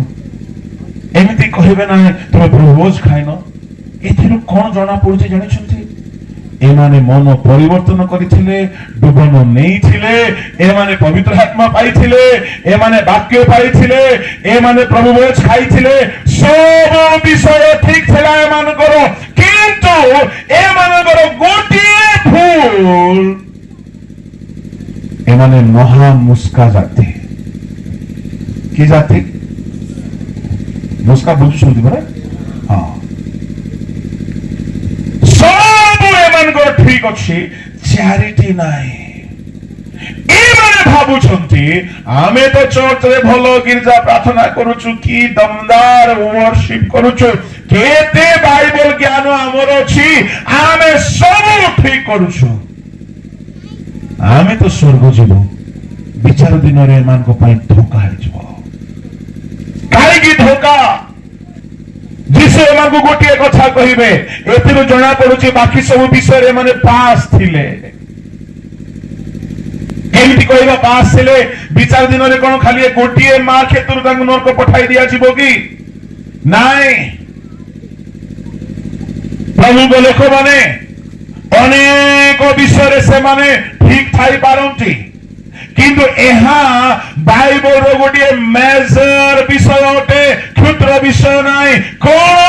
ଏମିତି କହିବେ ନାହିଁ ତମେ ପ୍ରଭୁଭୋଜ ଖାଇନ। ଏଥିରୁ କଣ ଜଣା ପଡୁଛି ଜାଣିଛନ୍ତି? ଏମାନେ ମନ ପରିବର୍ତ୍ତନ କରିଥିଲେ, ଡୁବନ ନେଇଥିଲେ, ଏମାନେ ପବିତ୍ର ଆତ୍ମା ପାଇଥିଲେ, ଏମାନେ ବାକ୍ୟ ପାଇଥିଲେ, ଏମାନେ ପ୍ରଭୁଭୋଜ ଖାଇଥିଲେ, ସବୁ ବିଷୟ ଠିକ ଥିଲା ଏମାନଙ୍କର। କିନ୍ତୁ ଏମାନଙ୍କର ଗୋଟିଏ ଭୁଲ, ଏମାନେ ମହାମୁସ୍କା ଜାତି। କି ଜାତି? ମୁସ୍କା ବୁଝୁଛନ୍ତି ପରା? ହଁ, ସବୁ ଏମାନଙ୍କର ଠିକ ଅଛି, ଚାରିଟି ନାହିଁ। ଏମାନେ ଭାବୁଛନ୍ତି ଆମେ ତ ଚର୍ଚ୍ଚରେ ଭଲ ଗିର୍ଜା ପ୍ରାର୍ଥନା କରୁଛୁ, କି ଦମଦାର ୱରସିପ କରୁଛୁ, କେତେ ବାଇବଲ ଜ୍ଞାନ ଆମର ଅଛି, ଆମେ ସବୁ ଠିକ କରୁଛୁ, ଆମେ ତ ସ୍ୱର୍ଗ ଯିବୁ। ବିଚାର ଦିନରେ ଏମାନଙ୍କ ପାଇଁ ଧୋକା ହେଇଯିବ। କାହିଁକି ଧୋକା? ଯୀଶୁ ଏମାନଙ୍କୁ ଗୋଟିଏ କଥା କହିବେ, ଏଥିରୁ ଜଣା ପଡୁଛି ବାକି ସବୁ ବିଷୟରେ ଏମାନେ ପାସ୍ ଥିଲେ। କେମିତି କହିବା ପାସ୍ ଥିଲେ? ବିଚାର ଦିନରେ କଣ ଖାଲି ଗୋଟିଏ ମାର୍କ ହେତୁରୁ ତାଙ୍କୁ ନରକ ପଠାଇ ଦିଆଯିବ କି? ନାଇଁ। ପ୍ରଭୁଙ୍କ ଲୋକମାନେ ଅନେକ ବିଷୟରେ ସେମାନେ ଠିକ ଥାଇପାରନ୍ତି, କିନ୍ତୁ ଏହା ବାଇବଲର ଗୋଟିଏ ମେଜର ବିଷୟ ଅଟେ, କ୍ଷୁଦ୍ର ବିଷୟ ନାହିଁ। କଣ?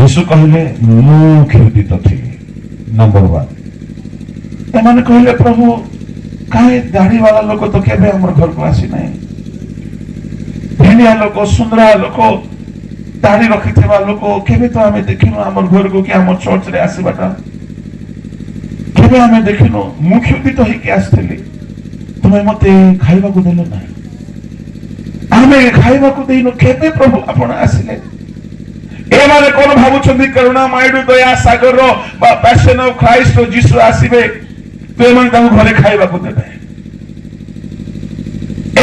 ଯୀଶୁ କହିଲେ, ମୁଁ କ୍ଷୁଧିତ ଥିଲି। ନମ୍ବର 1। ଏମାନେ କହିଲେ, ପ୍ରଭୁ, କାହିଁ ଦାଢି ବାଲା ଲୋକ ତ କେବେ ଆମର ଘରକୁ ଆସିନାହିଁ। ଭେଣ୍ଡିଆ ଲୋକ, ସୁନ୍ଦରା ଲୋକ, ଦାଢି ରଖିଥିବା ଲୋକ କେବେ ତ ଆମେ ଦେଖିନୁ ଆମର ଘରକୁ କି ଆମ ଚର୍ଚ୍ଚରେ ଆସିବାଟା କେବେ ଆମେ ଦେଖିନୁ। ମୁଁ କ୍ଷୁଧିତ ହେଇକି ଆସିଥିଲି, ତୁମେ ମତେ ଖାଇବାକୁ ଦେଲ ନାହିଁ। ଆମେ ଖାଇବାକୁ ଦେଇନୁ। କେବେ ପ୍ରଭୁ ଆପଣ ଆସିଲେ? ଏମାନେ କଣ ଭାବୁଛନ୍ତି? କରୁଣାମୟୀରୁ, ଦୟା ସାଗରର ବା ପ୍ୟାସନ ଅଫ ଖ୍ରାଇଷ୍ଟ ଯୀଶୁ ଆସିବେ ତ ଏମାନେ ତାଙ୍କୁ ଘରେ ଖାଇବାକୁ ଦେବେ।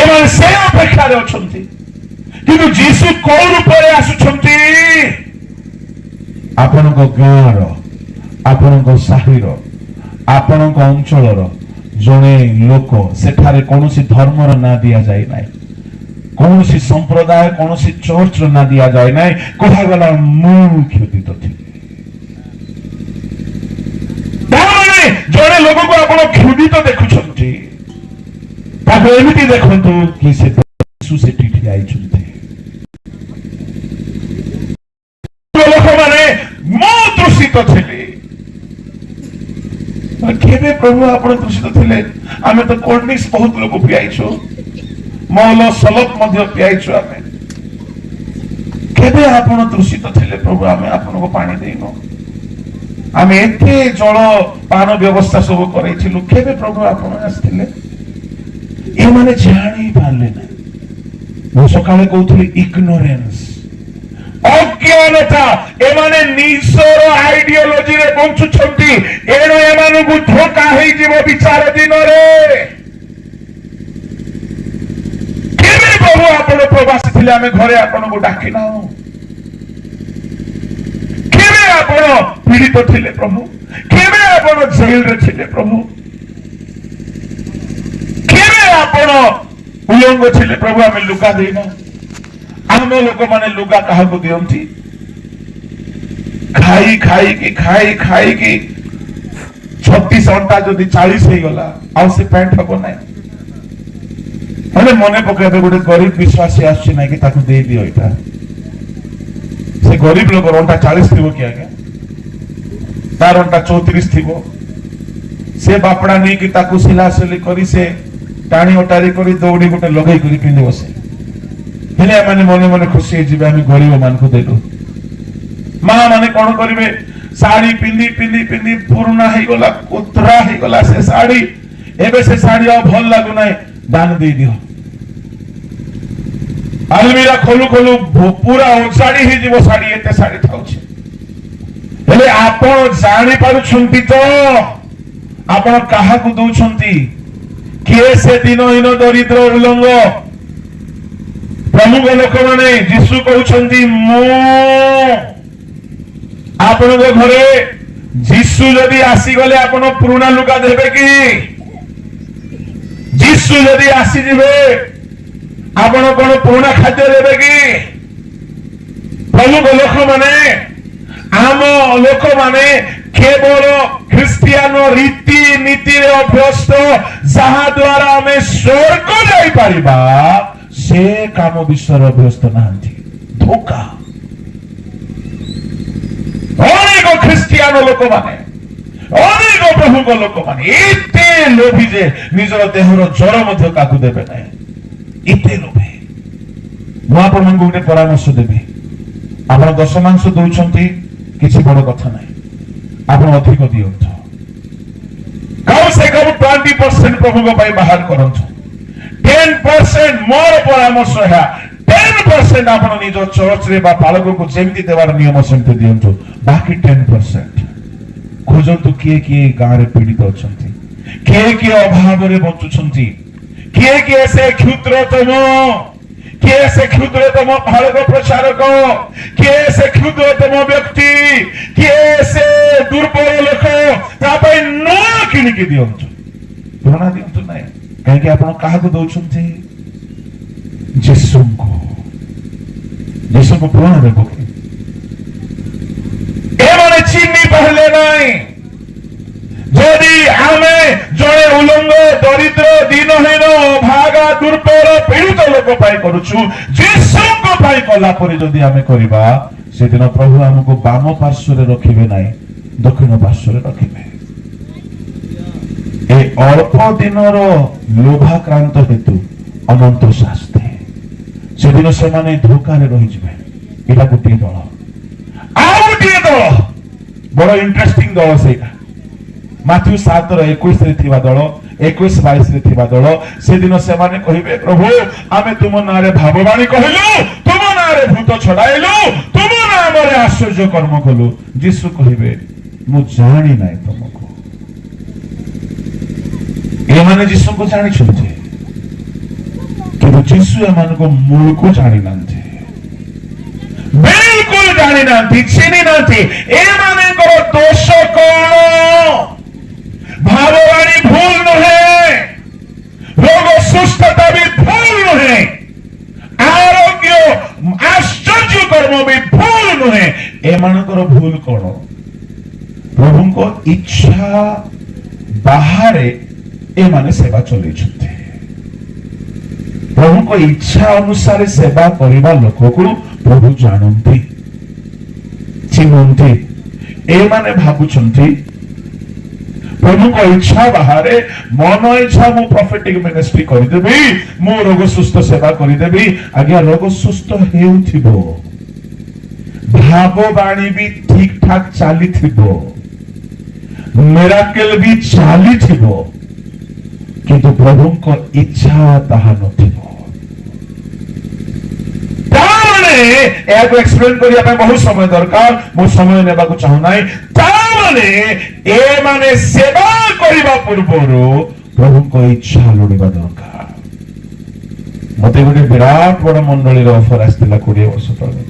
ଏମାନେ ସେ ଅପେକ୍ଷାରେ ଅଛନ୍ତି। କିନ୍ତୁ ଯୀଶୁ କୋଉ ରୂପରେ ଆସୁଛନ୍ତି? ଆପଣଙ୍କ ଗାଁର, ଆପଣଙ୍କ ସାହିର, ଆପଣଙ୍କ ଅଞ୍ଚଳର ଜଣେ ଲୋକ। ସେଠାରେ କୌଣସି ଧର୍ମର ନାଁ ଦିଆଯାଇ ନାହିଁ, କୌଣସି ସମ୍ପ୍ରଦାୟ, କୌଣସି ଚର୍ଚ୍ଚର ନାଁ ଦିଆଯାଏ ନାହିଁ। କୁହାଗଲା, ମୁଁ କ୍ଷୁଧିତ ଥିଲି। ତାମାନେ ଜଣେ ଲୋକକୁ ଆପଣ କ୍ଷୁଧିତ ଦେଖୁଛନ୍ତି, ତାକୁ ଏମିତି ଦେଖନ୍ତୁ କି ସେ ଯୀଶୁ ସେଠି ଠିଆ ହେଇଛନ୍ତି। ଲୋକମାନେ, ମୁଁ ତୃଷିତ ଥିଲି। କେବେ ପ୍ରଭୁ ଆପଣ ତୃଷିତ ଥିଲେ? ଆମେ ତ କୋଲ୍ଡ ଡ୍ରିଙ୍କସ ବହୁତ ଲୋକ ପିଆଇଛୁ, ମଉଲ ସଲପ ମଧ୍ୟ ପିଆଇଛୁ ଆମେ। କେବେ ଆପଣ ତୃଷିତ ଥିଲେ ପ୍ରଭୁ, ଆମେ ଆପଣଙ୍କୁ ପାଣି ଦେଇନୁ? ଆମେ ଏତେ ଜଳ ପାନ ବ୍ୟବସ୍ଥା ସବୁ କରେଇଥିଲୁ, କେବେ ପ୍ରଭୁ ଆପଣ ଆସିଥିଲେ? ଏମାନେ ଜାଣି ପାରିଲେ ନାହିଁ। ମୁଁ ସକାଳେ କହୁଥିଲି, ଇଗ୍ନୋରେନ୍ସ, ଅଜ୍ଞାନତା। ଏମାନେ ନିଜର ଆଇଡିଓଲୋଜିରେ ବଞ୍ଚୁଛନ୍ତି। ଏଣୁ ଏମାନଙ୍କୁ ଧୋକା ହେଇଯିବ ବିଚାର ଦିନରେ। କେବେ ପ୍ରଭୁ ଆପଣ ପ୍ରବାସୀ ଥିଲେ, ଆମେ ଘରେ ଆପଣଙ୍କୁ ଡାକି ନାହୁଁ? କେବେ ଆପଣ ପୀଡ଼ିତ ଥିଲେ ପ୍ରଭୁ? କେବେ ଆପଣ ଜେଲରେ ଥିଲେ ପ୍ରଭୁ? କେବେ ଆପଣ ଉଲଙ୍ଗ ଥିଲେ ପ୍ରଭୁ, ଆମେ ଲୁଗା ଦେଇନା? ଆମ ଲୋକମାନେ ଲୁଗା କାହାକୁ ଦିଅନ୍ତି? ଖାଇ ଖାଇକି, ଖାଇ ଖାଇକି 36 ଅଣ୍ଟା ଯଦି 40 ହେଇଗଲା, ଆଉ ସେ ପ୍ୟାଣ୍ଟ ହବ ନାହିଁ। ମାନେ ମନେ ପକେଇବେ, ଗୋଟେ ଗରିବ ବିଶ୍ୱାସୀ ଆସୁଛି ନାଇଁ କି, ତାକୁ ଦେଇଦିଅ ଏଇଟା। ସେ ଗରିବ ଲୋକର ଅଣ୍ଟା 40 ଥିବ କି ଆଜ୍ଞା? ତାର ଅଣ୍ଟା 34 ଥିବ। ସେ ବାପଡ଼ା ନେଇକି ତାକୁ ସିଲାସିଲି କରି, ସେ ଟାଣି ଅଟାରି କରି ଦୌଡ଼ି ଗୋଟେ ଲଗେଇ କରି ପିନ୍ଧିବ ସେ। ହେଲେ ଏମାନେ ମନେ ମନେ ଖୁସି ହେଇଯିବେ, ଆମେ ଗରିବ ମାନଙ୍କୁ ଦେଲୁ। ମା ମାନେ କଣ କରିବେ? ଶାଢୀ ପିନ୍ଧି ପିନ୍ଧି ପିନ୍ଧି ପୁରୁଣା ହେଇଗଲା, କୁତରା ହେଇଗଲା ସେ ଶାଢୀ। ଏବେ ସେ ଶାଢୀ ଆଉ ଭଲ ଲାଗୁନାହିଁ, ଦାନ ଦେଇଦିଅ। ଆଲମିରା ଖୋଲୁ ଖୋଲୁ ପୁରା ଓଜାଡି ହେଇଯିବ ଶାଢୀ, ଏତେ ଶାଢୀ ଥାଉଛି। ହେଲେ ଆପଣ ଜାଣି ପାରୁଛନ୍ତି ତ ଆପଣ କାହାକୁ ଦଉଛନ୍ତି? କିଏ ସେ ଦୀନହୀନ, ଦରିଦ୍ର, ଉଲଙ୍ଗ? ପ୍ରମୁଖ ଲୋକମାନେ, ଯୀଶୁ କହୁଛନ୍ତି ମୁଁ। ଆପଣଙ୍କ ଘରେ ଯୀଶୁ ଯଦି ଆସିଗଲେ ଆପଣ ପୁରୁଣା ଲୁଗା ଦେବେ କି? ଯୀଶୁ ଯଦି ଆସିଯିବେ, ଆପଣ କଣ ପୁରୁଣା ଖାଦ୍ୟ ଦେବେ କି? ପ୍ରମୁଖ ଲୋକମାନେ, ଆମ ଲୋକମାନେ କେବଳ ଖ୍ରୀଷ୍ଟିଆନ ରୀତି ନୀତିରେ ଅଭ୍ୟସ୍ତ। ଯାହା ଦ୍ୱାରା ଆମେ ସ୍ୱର୍ଗ ଯାଇପାରିବା, ସେ କାମ ବିଷୟରେ ଅଭ୍ୟସ୍ତ ନାହାନ୍ତି। ଧୋକା। ଅନେକ ଖ୍ରୀଷ୍ଟିଆନ ଲୋକମାନେ, ଅନେକ ପ୍ରଭୁଙ୍କ ଲୋକମାନେ ଏତେ ଲୋଭୀ ଯେ ନିଜର ଦେହର ଜ୍ୱର ମଧ୍ୟ କାହାକୁ ଦେବେ ନାହିଁ, ଏତେ ଲୋଭୀ। ମୁଁ ଆପଣମାନଙ୍କୁ ଗୋଟେ ପରାମର୍ଶ ଦେବି। ଆପଣ ଦଶମାଂଶ ଦଉଛନ୍ତି, କିଛି ବଡ କଥା ନାହିଁ। ଆପଣ ଅଧିକ ଦିଅନ୍ତୁ। କମ ସେ କମ 20% ପ୍ରଭୁଙ୍କ ପାଇଁ ବାହାର କରନ୍ତୁ। 10%, ମୋର ପରାମର୍ଶ ଏହା, 10% ଆପଣ ନିଜ ଚର୍ଚ୍ଚରେ ବା ପାଳକକୁ ଯେମିତି ଦେବାର ନିୟମ ସେମିତି ଦିଅନ୍ତୁ। ବାକି 10% ଖୋଜନ୍ତୁ, କିଏ କିଏ ଗାଁରେ ପୀଡ଼ିତ ଅଛନ୍ତି, କିଏ କିଏ ଅଭାବରେ ବଞ୍ଚୁଛନ୍ତି, କିଏ କିଏ ସେ କ୍ଷୁଦ୍ରତମ, କିଏ ସେ କ୍ଷୁଦ୍ରତମ ପାଳକ ପ୍ରଚାରକ, କିଏ ସେ କ୍ଷୁଦ୍ରତମ ବ୍ୟକ୍ତି, କିଏ ସେ ଦୁର୍ବଳ ଲୋକ, ତା ପାଇଁ ନୂଆ କିଣିକି ଦିଅନ୍ତୁ, ପୁରୁଣା ଦିଅନ୍ତୁ ନାହିଁ। କାହିଁକି? ଆପଣ କାହାକୁ ଦଉଛନ୍ତି? ଯୀଶୁଙ୍କୁ। ଯୀଶୁଙ୍କୁ ପୁରୁଣା ଦେବ କି? ଏମାନେ ଚିହ୍ନି ପାରିଲେ ନାହିଁ। ଯଦି ଆମେ ଜଣେ ଉଲଙ୍ଗ, ଦରିଦ୍ର, ଦୀନହୀନ, ଭାଗା, ଦୁର୍ବଳ, ପୀଡ଼ିତ ଲୋକ ପାଇଁ କରୁଛୁ, ଯୀଶୁଙ୍କ ପାଇଁ କଲା ପରେ ଯଦି ଆମେ କରିବା, ସେଦିନ ପ୍ରଭୁ ଆମକୁ ବାମ ପାର୍ଶ୍ୱରେ ରଖିବେ ନାହିଁ, ଦକ୍ଷିଣ ପାର୍ଶ୍ୱରେ ରଖିବେ। ଏ ଅଳ୍ପ ଦିନର ଲୋଭାକ୍ରାନ୍ତ ହେତୁ ଅନନ୍ତ ଶାସ୍ତି। ସେଦିନ ସେମାନେ ଧୋକାରେ ରହିଯିବେ। ଏଇଟା ଗୋଟିଏ ଦଳ। ଆଉ ଗୋଟିଏ ଦଳ, ବଡ ଇଣ୍ଟରେଷ୍ଟିଂ ଦଳ, ସେଇଟା ମାଥ୍ୟୁ 7:21ରେ ଥିବା ଦଳ, 21:22ରେ ଥିବା ଦଳ। ସେଦିନ ସେମାନେ କହିବେ, ପ୍ରଭୁ, ଆମେ ତୁମ ନାଁରେ ଭାବବାଣୀ କହିଲୁ, ତୁମ ନାଁରେ ଭୂତ ଛଡାଇଲୁ, ତୁମ ନାମରେ ଆଶ୍ଚର୍ଯ୍ୟ କର୍ମ କଲୁ। ଯୀଶୁ କହିବେ, ମୁଁ ଜାଣି ନାହିଁ ତମକୁ। ଏମାନେ ଯୀଶୁଙ୍କୁ ଜାଣିଛନ୍ତି, କିନ୍ତୁ ଯୀଶୁ ଏମାନଙ୍କୁ ମୂଳକୁ ଜାଣିନାହାନ୍ତି, ବିଲକୁଲ ଜାଣିନାହାନ୍ତି, ଚିହ୍ନି ନାହାନ୍ତି। ଏମାନଙ୍କର ଦୋଷ କଣ? ଭାବବାଣୀ ଭୁଲ ନୁହେଁ, ରୋଗ ସୁସ୍ଥତା ବି ଭୁଲ ନୁହେଁ, ଆରୋଗ୍ୟ ଆଶ୍ଚର୍ଯ୍ୟ କର୍ମ ବି ଭୁଲ ନୁହେଁ। ଏମାନଙ୍କର ଭୁଲ କଣ? ପ୍ରଭୁଙ୍କ ଇଚ୍ଛା ବାହାରେ ଏମାନେ ସେବା ଚଲେଇଛନ୍ତି। ପ୍ରଭୁଙ୍କ ଇଚ୍ଛା ଅନୁସାରେ ସେବା କରିବା ଲୋକକୁ ପ୍ରଭୁ ଜାଣନ୍ତି, ଚିହ୍ନନ୍ତି। ଏମାନେ ଭାବୁଛନ୍ତି ପ୍ରଭୁଙ୍କ ଇଚ୍ଛା ବାହାରେ ମନ ଇଚ୍ଛା ମୁଁ ପ୍ରଫେଟିକ ମିନିଷ୍ଟ୍ରି କରିଦେବି, ମୁଁ ରୋଗ ସୁସ୍ଥ ସେବା କରିଦେବି। ଆଜ୍ଞା, ରୋଗ ସୁସ୍ଥ ହେଉଥିବ, ଭାବବାଣୀ ବି ଠିକ ଠାକ ଚାଲିଥିବ, ମିରାକେଲ ବି ଚାଲିଥିବ, କିନ୍ତୁ ପ୍ରଭୁଙ୍କ ଇଚ୍ଛା ତାହା ନଥିବ। ତାମାନେ ଏହାକୁ ଏକ୍ସପ୍ଲେନ କରିବା ପାଇଁ ବହୁତ ସମୟ ଦରକାର, ମୁଁ ସମୟ ନେବାକୁ ଚାହୁଁନାହିଁ। ତାମାନେ ଏମାନେ ସେବା କରିବା ପୂର୍ବରୁ ପ୍ରଭୁଙ୍କ ଇଚ୍ଛା ଲୋଡ଼ିବା ଦରକାର। ମତେ ଗୋଟେ ବିରାଟ ବଡ ମଣ୍ଡଳୀର ଅଫର ଆସିଥିଲା 20 ବର୍ଷ ତଳେ।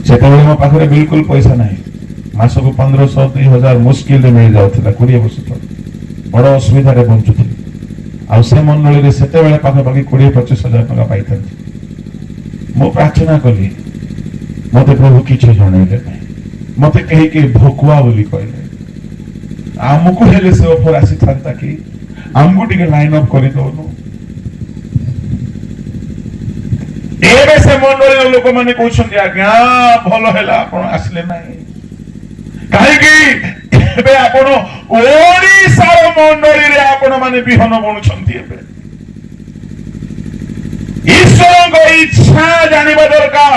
ସେତେବେଳେ ମୋ ପାଖରେ ବିଲକୁଲ ପଇସା ନାହିଁ। ମାସକୁ 1500, 2000 ମୁସ୍କିଲରେ ମିଳିଯାଉଥିଲା 20 ବର୍ଷ ତଳେ। ବଡ ଅସୁବିଧାରେ ବଞ୍ଚୁଥିଲି। ଆଉ ସେ ମଣ୍ଡଳୀରେ ସେତେବେଳେ ପାଖାପାଖି 20-25 ହଜାର ଟଙ୍କା ପାଇଥାନ୍ତି। ମୁଁ ପ୍ରାର୍ଥନା କଲି, ମତେ ପ୍ରଭୁ କିଛି ଜଣେଇଲେ ନାହିଁ। ମତେ କେହି କେହି ଭକୁଆ ବୋଲି କହିଲେ। ଆମକୁ ହେଲେ ସେ ଅଫର ଆସିଥାନ୍ତା କି? ଆମକୁ ଟିକେ ଲାଇନ ଅପ୍ କରିଦଉନୁ। ଏବେ ସେ ମଣ୍ଡଳୀର ଲୋକମାନେ କହୁଛନ୍ତି, ଆଜ୍ଞା, ଭଲ ହେଲା ଆପଣ ଆସିଲେ ନାହିଁ। କାହିଁକି? ଏବେ ଆପଣ ଓଡିଶାର ମଣ୍ଡଳୀରେ ଆପଣ ମାନେ ବିହନ ବୁଣୁଛନ୍ତି। ଏବେ ଈଶ୍ୱରଙ୍କ ଇଚ୍ଛା ଜାଣିବା ଦରକାର।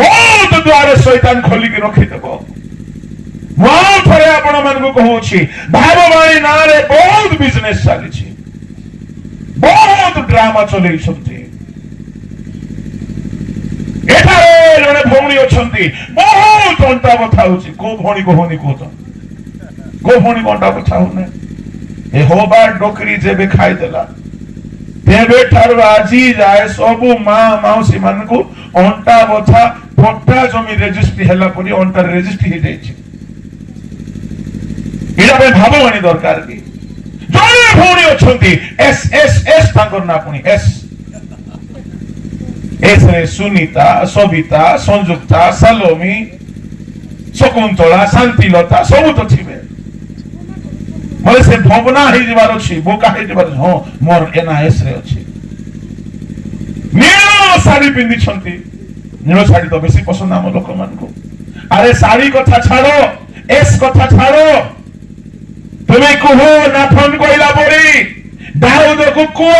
ବହୁତ ଦ୍ୱାର ଶୈତାନ ଖୋଲିକି ରଖିଦେବ। ମୁଁ ଆଉ ଥରେ ଆପଣ ମାନଙ୍କୁ କହୁଛି, ଭାବବାଣୀ ନାଁରେ ବହୁତ ବିଜନେସ ଚାଲିଛି, ବହୁତ ଡ୍ରାମା ଚଲେଇଛନ୍ତି। ଏଠାରେ ଜଣେ ଭଉଣୀ ଅଛନ୍ତି, ବହୁତ ଅଣ୍ଟା ବଥା ହଉଛି। କୋଉ ଭଉଣୀ କହୁନି, କୁହ ତ, କୋଉ ଭଉଣୀ ଅଣ୍ଟା ବଥା ହଉନି? ଏ ହବା ଡୋକରି ଯେବେ ଖାଇଦେଲା, ତେବେ ଠାରୁ ଆଜି ଯାଏ ସବୁ ମା ମାଉସୀ ମାନଙ୍କୁ ଅଣ୍ଟା ବଥା। ପଟ୍ଟା ଜମି ରେଜିଷ୍ଟ୍ରି ହେଲା ପରି ଅଣ୍ଟାରେ ରେଜିଷ୍ଟ୍ରି ହେଇଯାଇଛି। ଏଇଟା ପାଇଁ ଭାବବାଣୀ ଦରକାର କି? ଜଣେ ଭଉଣୀ ଅଛନ୍ତି, ଏସ୍ ଏସ୍ ଏସ୍ ତାଙ୍କର ନାଁ, ପୁଣି ଏସ୍। ଏସ୍ ରେ ସୁନିତା, ସବିତା, ସଂଯୁକ୍ତା, ସାଲୋମି, ଶକୁନ୍ତଳା, ଶାନ୍ତିଲତା ସବୁ ତ ଥିବେ। ବୋଲେ ସେ ଭବନା ହେଇଯିବାର ଅଛି, ବୋକା ହେଇଯିବାର ଅଛି। ହଁ, ମୋର ଏନା ଏସ୍ ରେ ଅଛି। ନୀଳ ଶାଢୀ ପିନ୍ଧିଛନ୍ତି। ନୀଳ ଶାଢୀ ତ ବେଶୀ ପସନ୍ଦ ଆମ ଲୋକମାନଙ୍କୁ। ଆରେ, ଶାଢୀ କଥା ଛାଡ, ଏସ୍ କଥା ଛାଡ, ତୁମେ କୁହ, ନାଥନ କହିଲା ପରି ଦାଉଦକୁ କୁହ,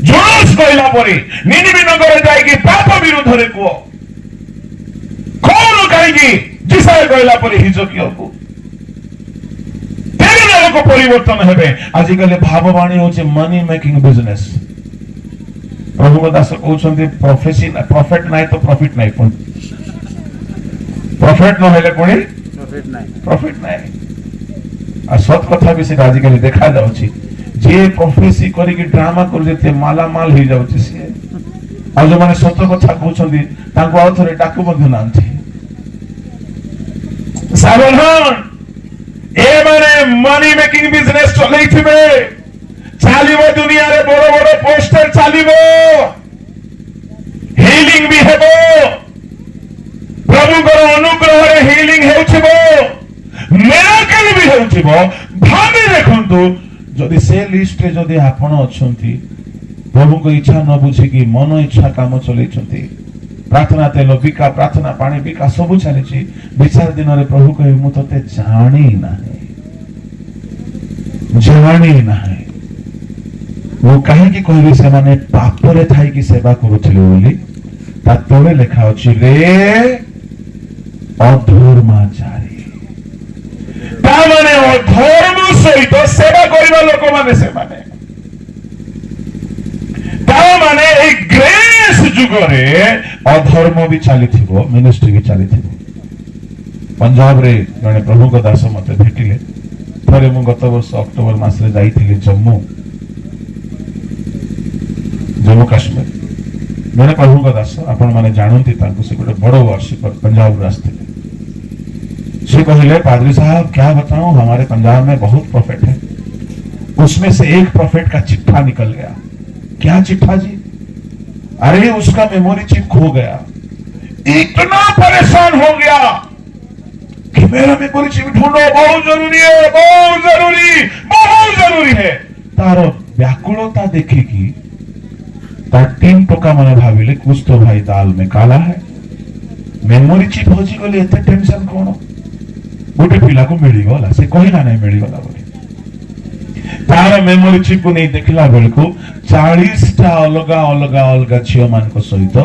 ଜୋନସ କହିଲା ପରି ନିନିବି ନଗର ଯାଇକି ପାପ ବିରୁଦ୍ଧରେ କୁହ। କଣ କାହିଁକି? ଯିଶାଇୟ କହିଲା ପରି ହିଜକିୟକୁ। ତେବେ ଲୋକ ପରିବର୍ତ୍ତନ ହେବେ। ଆଜିକାଲି ଭାବବାଣୀ ହଉଛି ମନି ମେକିଂ ବିଜନେସ। ପ୍ରଭୁଙ୍କ ଦାସ କହୁଛନ୍ତି, ପ୍ରଫେସି ପ୍ରଫେଟ ନାହିଁ ତ ପ୍ରଫିଟ ନାହିଁ। ପୁଣି ପ୍ରଫେଟ ନହେଲେ ପୁଣି ପ୍ରଫିଟ୍ ନାହିଁ। ପ୍ରଫିଟ ନାହିଁ। ଆଉ ସତ କଥା ବି ସେଟା ଆଜିକାଲି ଦେଖା ଯାଉଛି। ଯିଏ ପ୍ରଫେସି କରିକି ଡ୍ରାମା କରୁଛି, ସେ ମାଲାମାଲ ହେଇଯାଉଛି ସିଏ। ଆଉ ଯୋଉମାନେ ସତ କଥା କହୁଛନ୍ତି, ତାଙ୍କୁ ଆଉ ଥରେ ଡାକୁ ମଧ୍ୟ ନାହାନ୍ତି। ସାବଧାନ! ଏମାନେ ମନି ମେକିଂ ବିଜନେସ ଚଲେଇଥିବେ, ଚାଲିବ, ଦୁନିଆରେ ବଡ ବଡ ପୋଷ୍ଟର ଚାଲିବ, ହିଲିଂ ବି ହେବ, ପ୍ରଭୁଙ୍କର ଅନୁଗ୍ରହରେ ହିଲିଂ ହେଉଥିବ, ମିରାକଲ ବି ହେଉଥିବ। ଭାବି ଦେଖନ୍ତୁ, ଯଦି ସେ ଲିଷ୍ଟରେ ଯଦି ଆପଣ ଅଛନ୍ତି, ପ୍ରଭୁଙ୍କ ଇଚ୍ଛା ନ ବୁଝିକି ମନ ଇଚ୍ଛା କାମ ଚଲେଇଛନ୍ତି। ପ୍ରାର୍ଥନା ତେଲ ବିକା, ପ୍ରାର୍ଥନା ପାଣି ବିକା, ସବୁ ଚାଲିଛି। ବିଚାର ଦିନରେ ପ୍ରଭୁ କହିବେ, ମୁଁ ତତେ ଜାଣି ନାହିଁ, ଜାଣି ନାହିଁ। ମୁଁ କାହିଁକି କହିବି ସେମାନେ ପାପରେ ଥାଇକି ସେବା କରୁଥିଲେ ବୋଲି? ତା ତଳେ ଲେଖା ଅଛି, ରେ ଅଧର୍ମାଚାରୀ। ତା ମାନେ ଅଧର୍ମ ସହିତ ସେବା କରିବା ଲୋକମାନେ ସେମାନେ। ତା ମାନେ ଏଇ ଗ୍ରେସ୍ ଯୁଗରେ ଅଧର୍ମ ବି ଚାଲିଥିବ, ମିନିଷ୍ଟ୍ରି ବି ଚାଲିଥିବ। ପଞ୍ଜାବରେ ଜଣେ ପ୍ରଭୁଙ୍କ ଦାସ ମତେ ଭେଟିଲେ ଥରେ। ମୁଁ ଗତ ବର୍ଷ ଅକ୍ଟୋବର ମାସରେ ଯାଇଥିଲି ଜମ୍ମୁ, ଜମ୍ମୁ କାଶ୍ମୀର। ଜଣେ ପ୍ରଭୁଙ୍କ ଦାସ, ଆପଣମାନେ ଜାଣନ୍ତି ତାଙ୍କୁ, ସେ ଗୋଟେ ବଡ ୱାର୍ସିପର, ପଞ୍ଜାବରୁ ଆସିଥିଲେ। ସେ କହିଲେ, पादरी साहब, क्या बताऊं, हमारे पंजाब में बहुत प्रॉफिट है, उसमें से एक प्रॉफिट का चिट्ठा निकल गया। क्या चिट्ठा जी? अरे, उसका मेमोरी चिप खो गया। इतना परेशान हो गया कि मेरा मेमोरी चिप ढूंढो, बहुत जरूरी है, बहुत जरूरी, बहुत जरूरी है। ତାର ବ୍ୟାକୁଳତା ଦେଖିକି ତା ଟିମ୍ ଟୋକା ମାନେ ଭାବିଲେ, कुछ तो भाई दाल में काला है। ମେମୋରି ଚିପ୍ ହଜିଗଲେ ଏତେ ଟେନସନ କଣ? ଗୋଟେ ପିଲାକୁ ମିଳିଗଲା, ସେ କହିଲା ନାହିଁ ମିଳିଗଲା ବୋଲି। ତାର ମେମୋରି ଚିପ୍ ନେଇ ଦେଖିଲା ବେଳକୁ 40ଟା ଅଲଗା ଅଲଗା ଅଲଗା ଝିଅ ମାନଙ୍କ ସହିତ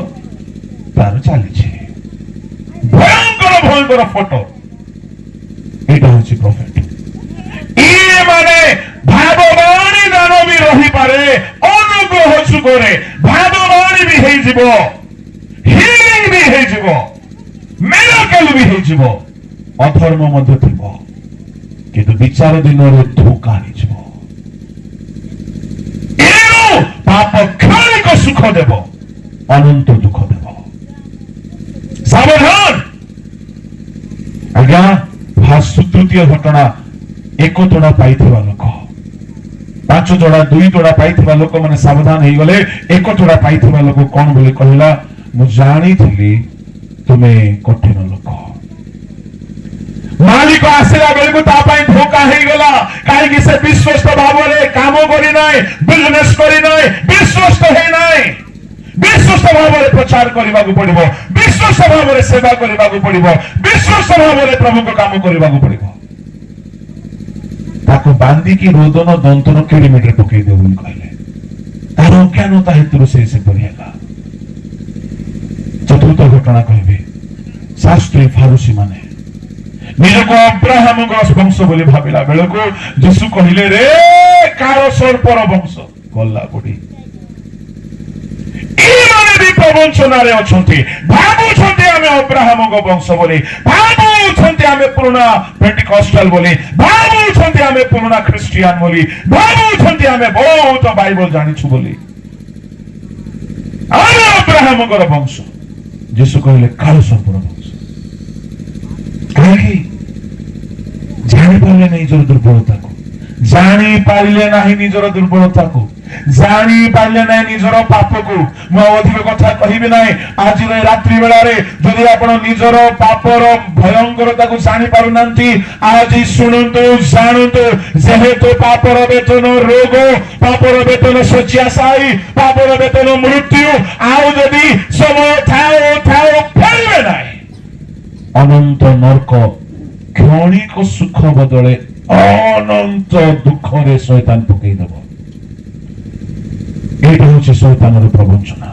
ତାର ଚାଲିଛି, ଭୟଙ୍କର ଭୟଙ୍କର ଫଟୋ। ଏଇଟା ହଉଛି ପ୍ରଫେଟ। ଇଏ ମାନେ ଭାବବାଣୀ ଦାନ ବି ରହିପାରେ। ଅନୁଗ୍ରହ ଯୁଗରେ ଭାବବାଣୀ ବି ହେଇଯିବ, ହିଲିଂ ବି ହେଇଯିବ, ମିରାକଲ ବି ହେଇଯିବ, ଅଧର୍ମ ମଧ୍ୟ ଥିବ, କିନ୍ତୁ ବିଚାର ଦିନରେ ଧୋକା ହେଇଯିବ। ଏଣୁ ପାପ କ୍ଷଣିକ ସୁଖ ଦେବ, ଅନନ୍ତ ଦୁଃଖ ଦେବ। ସାବଧାନ ଆଜ୍ଞା। ଫାଷ୍ଟ ତୃତୀୟ ଘଟଣା, ଏକ ତୋଡ଼ା ପାଇଥିବା ଲୋକ, ପାଞ୍ଚ ଯୋଡ଼ା, ଦୁଇ ଯୋଡ଼ା ପାଇଥିବା ଲୋକମାନେ ସାବଧାନ ହେଇଗଲେ। ଏକ ଯୋଡ଼ା ପାଇଥିବା ଲୋକ କଣ ବୋଲି କହିଲା? ମୁଁ ଜାଣିଥିଲି ତୁମେ କଠିନ ଲୋକ। ମାଲିକ ଆସିଲା ବେଳକୁ ତା ପାଇଁ ଧୋକା ହେଇଗଲା। କାହିଁକି? ସେ ବିଶ୍ୱସ୍ତ ଭାବରେ କାମ କରିନାହିଁ, ବିଜନେସ କରିନାହିଁ, ବିଶ୍ୱସ୍ତ ହେଇନାହିଁ। ବିଶ୍ୱସ୍ତ ଭାବରେ ପ୍ରଚାର କରିବାକୁ ପଡିବ, ବିଶ୍ୱସ୍ତ ଭାବରେ ସେବା କରିବାକୁ ପଡିବ, ବିଶ୍ୱସ୍ତ ଭାବରେ ପ୍ରଭୁଙ୍କ କାମ କରିବାକୁ ପଡିବ। ତାକୁ ବାନ୍ଧିକି ରୋଦନ ଦନ୍ତନ କିଳିମିଟରେ ପକେଇ ଦେବ ବୋଲି କହିଲେ। ତାର ଅଜ୍ଞାନତା ହେତୁରୁ ସେ ସେପରି ହେଲା। ଚତୁର୍ଥ ଘଟଣା କହିବି, ଶାସ୍ତ୍ରୀ ଫାରୁସୀ ମାନେ ନିଜକୁ ଅବ୍ରାହମଙ୍କ ବଂଶ ବୋଲି ଭାବିଲା ବେଳକୁ ଯୀଶୁ କହିଲେ, ରେ କାଳ ସର୍ପର ବଂଶ। ଗଲା ବୁଢୀ। ଏମାନେ ବି ପ୍ରବଞ୍ଚନାରେ ଅଛନ୍ତି। ଭାବୁଛନ୍ତି ଆମେ ଅବ୍ରାହମଙ୍କ ବଂଶ ବୋଲି, ଭାବୁଛନ୍ତି ଆମେ ପୁରୁଣା ପେଣ୍ଟିକଷ୍ଟାଲ ବୋଲି, ଭାବୁଛନ୍ତି ଆମେ ପୁରୁଣା ଖ୍ରୀଷ୍ଟିଆନ ବୋଲି, ଭାବୁଛନ୍ତି ଆମେ ବହୁତ ବାଇବଲ ଜାଣିଛୁ ବୋଲି, ଆମେ ଅବ୍ରାହମଙ୍କର ବଂଶ। ଯୀଶୁ କହିଲେ, କାଳ ସର୍ପର ବଂଶ। କାହିଁକି ଜାଣିପାରିଲେ ନିଜର ଦୁର୍ବଳତାକୁ? ଜାଣିପାରିଲେ ନାହିଁ ନିଜର ଦୁର୍ବଳତାକୁ, ଜାଣିପାରିଲେ ନାହିଁ ନିଜର ପାପକୁ। ମୁଁ ଆଉ ଅଧିକ କଥା କହିବି ନାହିଁ ଆଜିର ଏ ରାତ୍ରି ବେଳାରେ। ଯଦି ଆପଣ ନିଜର ପାପର ଭୟଙ୍କରତାକୁ ଜାଣି ପାରୁନାହାନ୍ତି, ଆଜି ଶୁଣନ୍ତୁ, ଜାଣନ୍ତୁ। ଯେହେତୁ ପାପର ବେତନ ରୋଗ, ପାପର ବେତନ ଶଯ୍ୟାଶାୟୀ, ପାପର ବେତନ ମୃତ୍ୟୁ। ଆଉ ଯଦି ସମୟ ଥାଉ ଥାଉ ଫେରିବେ ନାହିଁ, ଅନନ୍ତ ନର୍କ, କ୍ଷଣିକ ସୁଖ ବଦଳେ ଅନନ୍ତ ଦୁଃଖରେ ଶୈତାନ ପକେଇଦେବ। ଏଇଟା ହଉଛି ଶୈତାନର ପ୍ରବଞ୍ଚନା।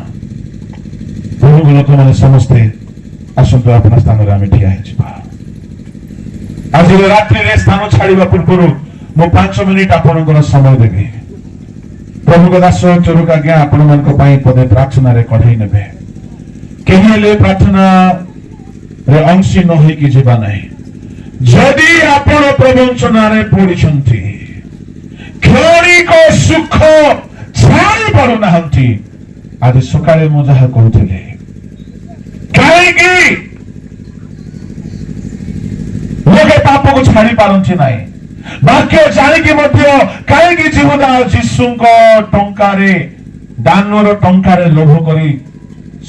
ପ୍ରଭୁଙ୍କ ଲୋକମାନେ ସମସ୍ତେ ଆସନ୍ତୁ, ଆପଣା ସ୍ଥାନରେ ଆମେ ଠିଆ ହେଇଯିବା। ଆଜିର ରାତ୍ରିରେ ସ୍ଥାନ ଛାଡ଼ିବା ପୂର୍ବରୁ ମୁଁ 5 ମିନିଟ ଆପଣଙ୍କର ସମୟ ଦେବି। ପ୍ରଭୁଙ୍କ ଦାସ ଚରୁକ ଆଜ୍ଞା ଆପଣମାନଙ୍କ ପାଇଁ ପଦେ ପ୍ରାର୍ଥନାରେ କଢେଇ ନେବେ। କେହି ହେଲେ ପ୍ରାର୍ଥନାରେ ଅଂଶୀ ନ ହେଇକି ଯିବା ନାହିଁ। ଯଦି ଆପଣ ପ୍ରବଞ୍ଚନାରେ ପଡ଼ିଛନ୍ତି, କ୍ଷଣିକ ସୁଖ ଛାଡ଼ି ପାରୁନାହାନ୍ତି, ଆଜି ସକାଳେ ମୁଁ ଯାହା କହୁଥିଲି, କାହିଁକି ଲୋକେ ପାପକୁ ଛାଡ଼ି ପାରନ୍ତି ନାହିଁ? ବାକ୍ୟ ଜାଣିକି ମଧ୍ୟ କାହିଁକି ଯିହୁଦା ଯୀଶୁଙ୍କ ଟଙ୍କାରେ, ଦାନର ଟଙ୍କାରେ ଲୋଭ କରି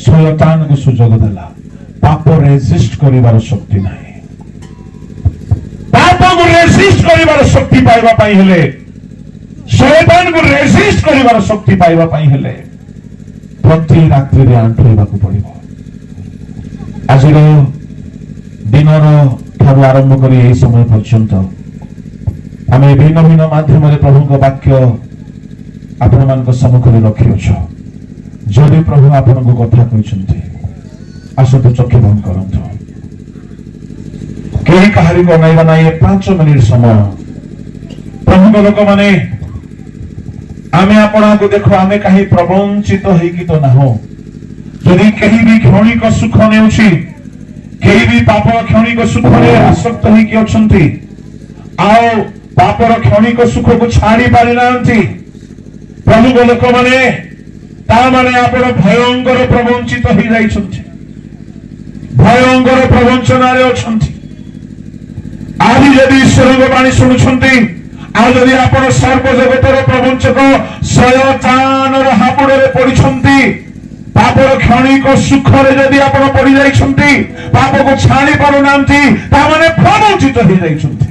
ଶୟତାନକୁ ସୁଯୋଗ ଦେଲା? ପାପ ରେଜିଷ୍ଟ କରିବାର ଶକ୍ତି ନାହିଁ। ପାପକୁ ରେଜିଷ୍ଟ କରିବାର ଶକ୍ତି ପାଇବା ପାଇଁ ହେଲେ ଶୟତାନକୁ ରେଜିଷ୍ଟ କରିବାର ଶକ୍ତି ପାଇବା ପାଇଁ ହେଲେ ପ୍ରତି ରାତ୍ରିରେ ଆଣ୍ଠେଇବାକୁ ପଡିବ। ଆଜିର ଦିନର ଠାରୁ ଆରମ୍ଭ କରି ଏହି ସମୟ ପର୍ଯ୍ୟନ୍ତ ଆମେ ଭିନ୍ନ ଭିନ୍ନ ମାଧ୍ୟମରେ ପ୍ରଭୁଙ୍କ ବାକ୍ୟ ଆପଣମାନଙ୍କ ସମ୍ମୁଖରେ ରଖିଅଛୁ। ଯଦି ପ୍ରଭୁ ଆପଣଙ୍କୁ କଥା କହିଛନ୍ତି, ଆସନ୍ତୁ ଚକ୍ଷୁ ବନ୍ଦ କରନ୍ତୁ। କେହି କାହାରିକୁ ଅନାଇବା ନାହିଁ। ଏ 5 ମିନିଟ ସମୟ, ପ୍ରଭୁଙ୍କ ଲୋକମାନେ, ଆମେ ଆପଣଙ୍କୁ ଦେଖୁ, ଆମେ କାହିଁ ପ୍ରବଞ୍ଚିତ ହେଇକି ତ ନାହୁଁ। ଯଦି କେହି ବି କ୍ଷଣିକ ସୁଖ ନେଉଛି, କେହି ବି ପାପ କ୍ଷଣିକ ସୁଖରେ ଆସକ୍ତ ହେଇକି ଅଛନ୍ତି ଆଉ ପାପର କ୍ଷଣିକ ସୁଖକୁ ଛାଡି ପାରିନାହାନ୍ତି, ପ୍ରଭୁଙ୍କ ଲୋକମାନେ, ତା ମାନେ ଆପଣ ଭୟଙ୍କର ପ୍ରବଞ୍ଚିତ ହେଇଯାଇଛନ୍ତି, ଭୟଙ୍କର ପ୍ରବଞ୍ଚନାରେ ଅଛନ୍ତି। ଆଜି ଯଦି ଈଶ୍ୱରଙ୍କ ବାଣୀ ଶୁଣୁଛନ୍ତି ଆଉ ଯଦି ଆପଣ ସର୍ବଜଗତର ପ୍ରବଞ୍ଚକ ଶୟତାନର ହାବୁଡ଼ରେ ପଡିଛନ୍ତି, ପାପର କ୍ଷଣିକ ସୁଖରେ ଯଦି ଆପଣ ପଡିଯାଇଛନ୍ତି, ପାପକୁ ଛାଡି ପାରୁନାହାନ୍ତି, ତା ମାନେ ପ୍ରବଞ୍ଚିତ ହେଇଯାଇଛନ୍ତି।